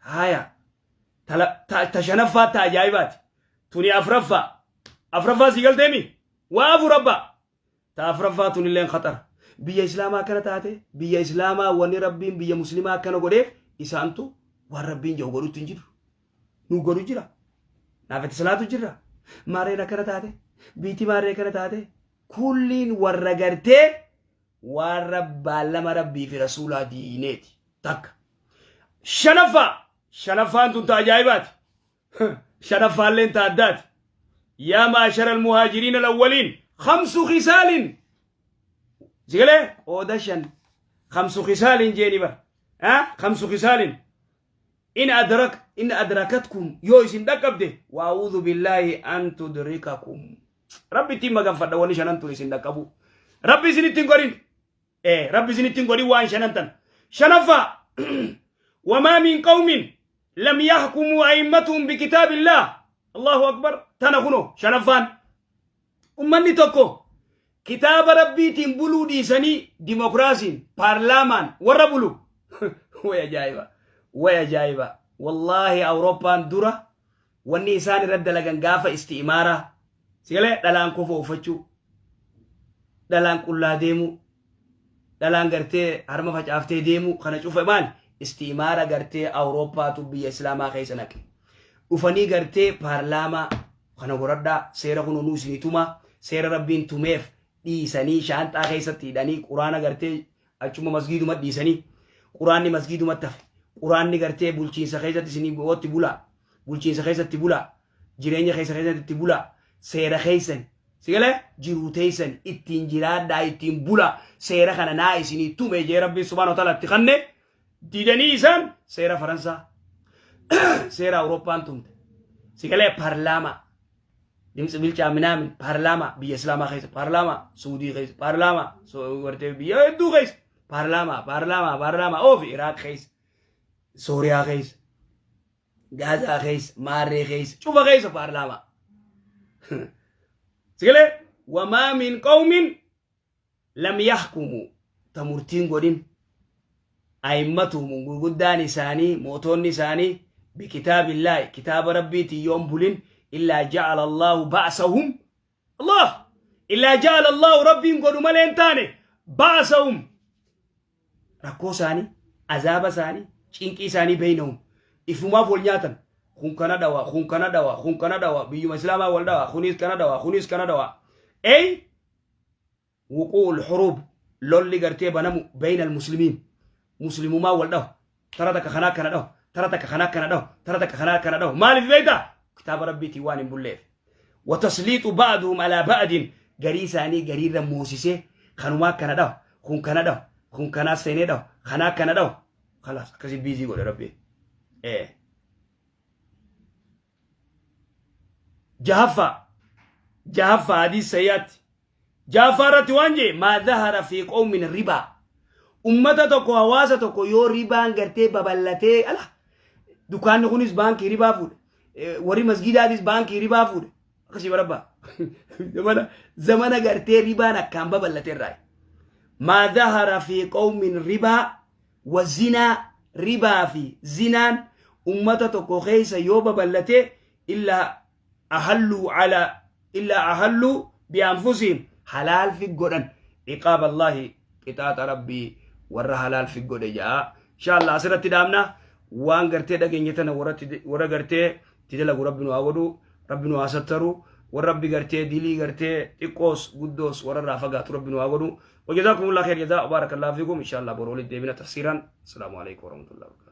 Haya, ta shanaffaa ta ajaa'ibaati. Tuni afraffaa. Afraffaa sii galteemi? Waa afur abbaa. Ta afraffaa tunilleen khaxara. Biyya Islaamaa akkana taate, biyya Islaamaa wanni Rabbiin biyya Muslimaa akkana godheef isaantu waan Rabbiin jedhu godhutti hin jiru. Nu godhu jira. Naaf itti salaatu jirra. Maarreen akkana taate, biitti maarree akkana taate, kulliin warra gartee warra baallama Rabbii fi Rasuulaa diineeti. Takka. Shanaffaa. Shanaffaan tun ta ajaa'ibaati. Shanaffaalleen ta addaati. Yaa maashara almuhaajiriin alawwaliin khamsu khisaalin. Sigalee qooda shan khamsu khisaalin jeeni bar. Khamsu khisaalin. In adrak in adrakatkum, yoo isin dhaqqabde, waa'uudhu billaahi an tudrikakum. Rabbi ittiin maganfadha wanni shanan tun isin dhaqqabu. Rabbi isin ittiin godhin. Rabbi isin ittiin godhin waan shanan tan. Shanaffaa, wamaa min qawmin lam yahkumuu a'immatuhum bikitaabillah. Allahu akbar, tana kuno shanaffaan. Ummanni tokko kitaaba Rabbiitiin buluu dhiisanii dimokiraasiin paarlaamaan warra bulu. Way ajaa'iba! Way ajaa'iba! Wallaahi, Awurooppaan dura wanni isaan irra dalagan gaafa isti'imaaraa sigalee dhalaan kofoo uffachuu, dhalaan qullaa deemuu, dhalaan gartee harma facaaftee deemuu, kana cufa maali? Isti'imaara gartee Awurooppaatu biyya Islaamaa keessa naqe. Dhufanii gartee paarlaamaa kana godhadhaa, seera kun nuu isinii tumaa, seera Rabbiin tumeef dhiisanii shaanxaa keessatti hidhanii, quraana gartee achuma masgiiduma dhiisanii, quraanni masgiidumatti hafe. Quraanni gartee bulchiinsa keessatti isinii wootti bulaa, bulchiinsa keessatti bulaa, jireenya keessa keessatti itti bulaa, seera keessan sigalee jiruu teessan ittiin jiraadhaa, ittiin bulaa, seera kana naa isinii tume jee Rabbiin subhaanahu wa ta'ala itti kanne didanii isaan seera Faransaa, seera Awurooppaan tumte, sigalee paarlaamaa dimtsi bilchaa minaamin, paarlaamaa biyya Islaamaa keessa, paarlaamaa Suudii keessa, paarlaamaa gartee biyya hedduu keessa, paarlaamaa, paarlaamaa, paarlaamaa oofi, Iraaq keessa, Sooriyaa keessa, Gaazaa keessa, Maarree keessa, cufa keessa paarlaamaa. Sigalee wamaa min qawmin lam yahkumu, ta murtiin godhin, a'immatuhum, gurguddaan isaanii, mootonni isaanii, bikitaabillaahi, kitaaba Rabbiitiin yoon bulin, illaa ja'ala Allaahu ba'sahum, Allah, illaa ja'ala Allaahu, Rabbiin godhu malee hin taane, ba'sahum, rakkoo isaanii, azaaba isaanii, cinqii isaanii, beeynahum, ifumaaf wal nyaatan, kun kana dhawa, kun kana dhawa, kun kana dhawa, biyyuma Islaamaa wal dhawa, kunis kana dhawa, kunis kana dhawa, ey wuqu'ul huruub, lolli gartee banamu, bayna almuslimiin, muslimumaa wal dhahu, tara takka kanaa kana dhahu, tara takka kanaa kana dhahu, tara takka kanaa kana dhahu. Maaliif beektaa? Kitaaba Rabbiitiin waan hin bulleef. Watasliixu ba'duhum alaa ba'din, garii isaanii gariirra moosisee, kanumaa kana dhahu, kun kana dhahu, kun kanaa seenee dhahu, kanaa kana dhahu, khalaas, akkasii biizii godhe Rabbiin. Jahaffaa, jahaffaa, hadiis sayyaatti jahaffaa irratti waan jee, maa dhahara fi qawmin ribaa, ummata tokko, hawaasa tokko yoo ribaan gartee babal'atee, ala dukaanni kunis baankii ribaa fuudhe, warri masgidaatis baankii ribaa fuudhe, akkasii barabbaa zamana zamana gartee ribaan akkaan babal'ate irraa, maa dhahara fi qawmin ribaa wa zinaa, ribaa fi zinaan ummata tokko keessa yoo babal'ate, illaa ahalluu ala illaa ahalluu bianfusihim, halaal fi godhan, iqaab Allaahi, qixaaxa Rabbii warra halaal fi godhe ja'a. Insha Allah asirratti dhaabna. Waan gartee dhageenye tana warra gartee itti dalagu Rabbi nu haa godhu, Rabbi nu haa sattaru. Warra Rabbi gartee dilii gartee xiqqoos guddoos warra irraa fagaatu Rabbi nu haa godhu. Wajazaakumullah khair jazaa, barakallahu fiikum. Inshallah boru walitti deebina tafsiiraan. Assalaamu alaikum warahmatullahi wabarakatuh.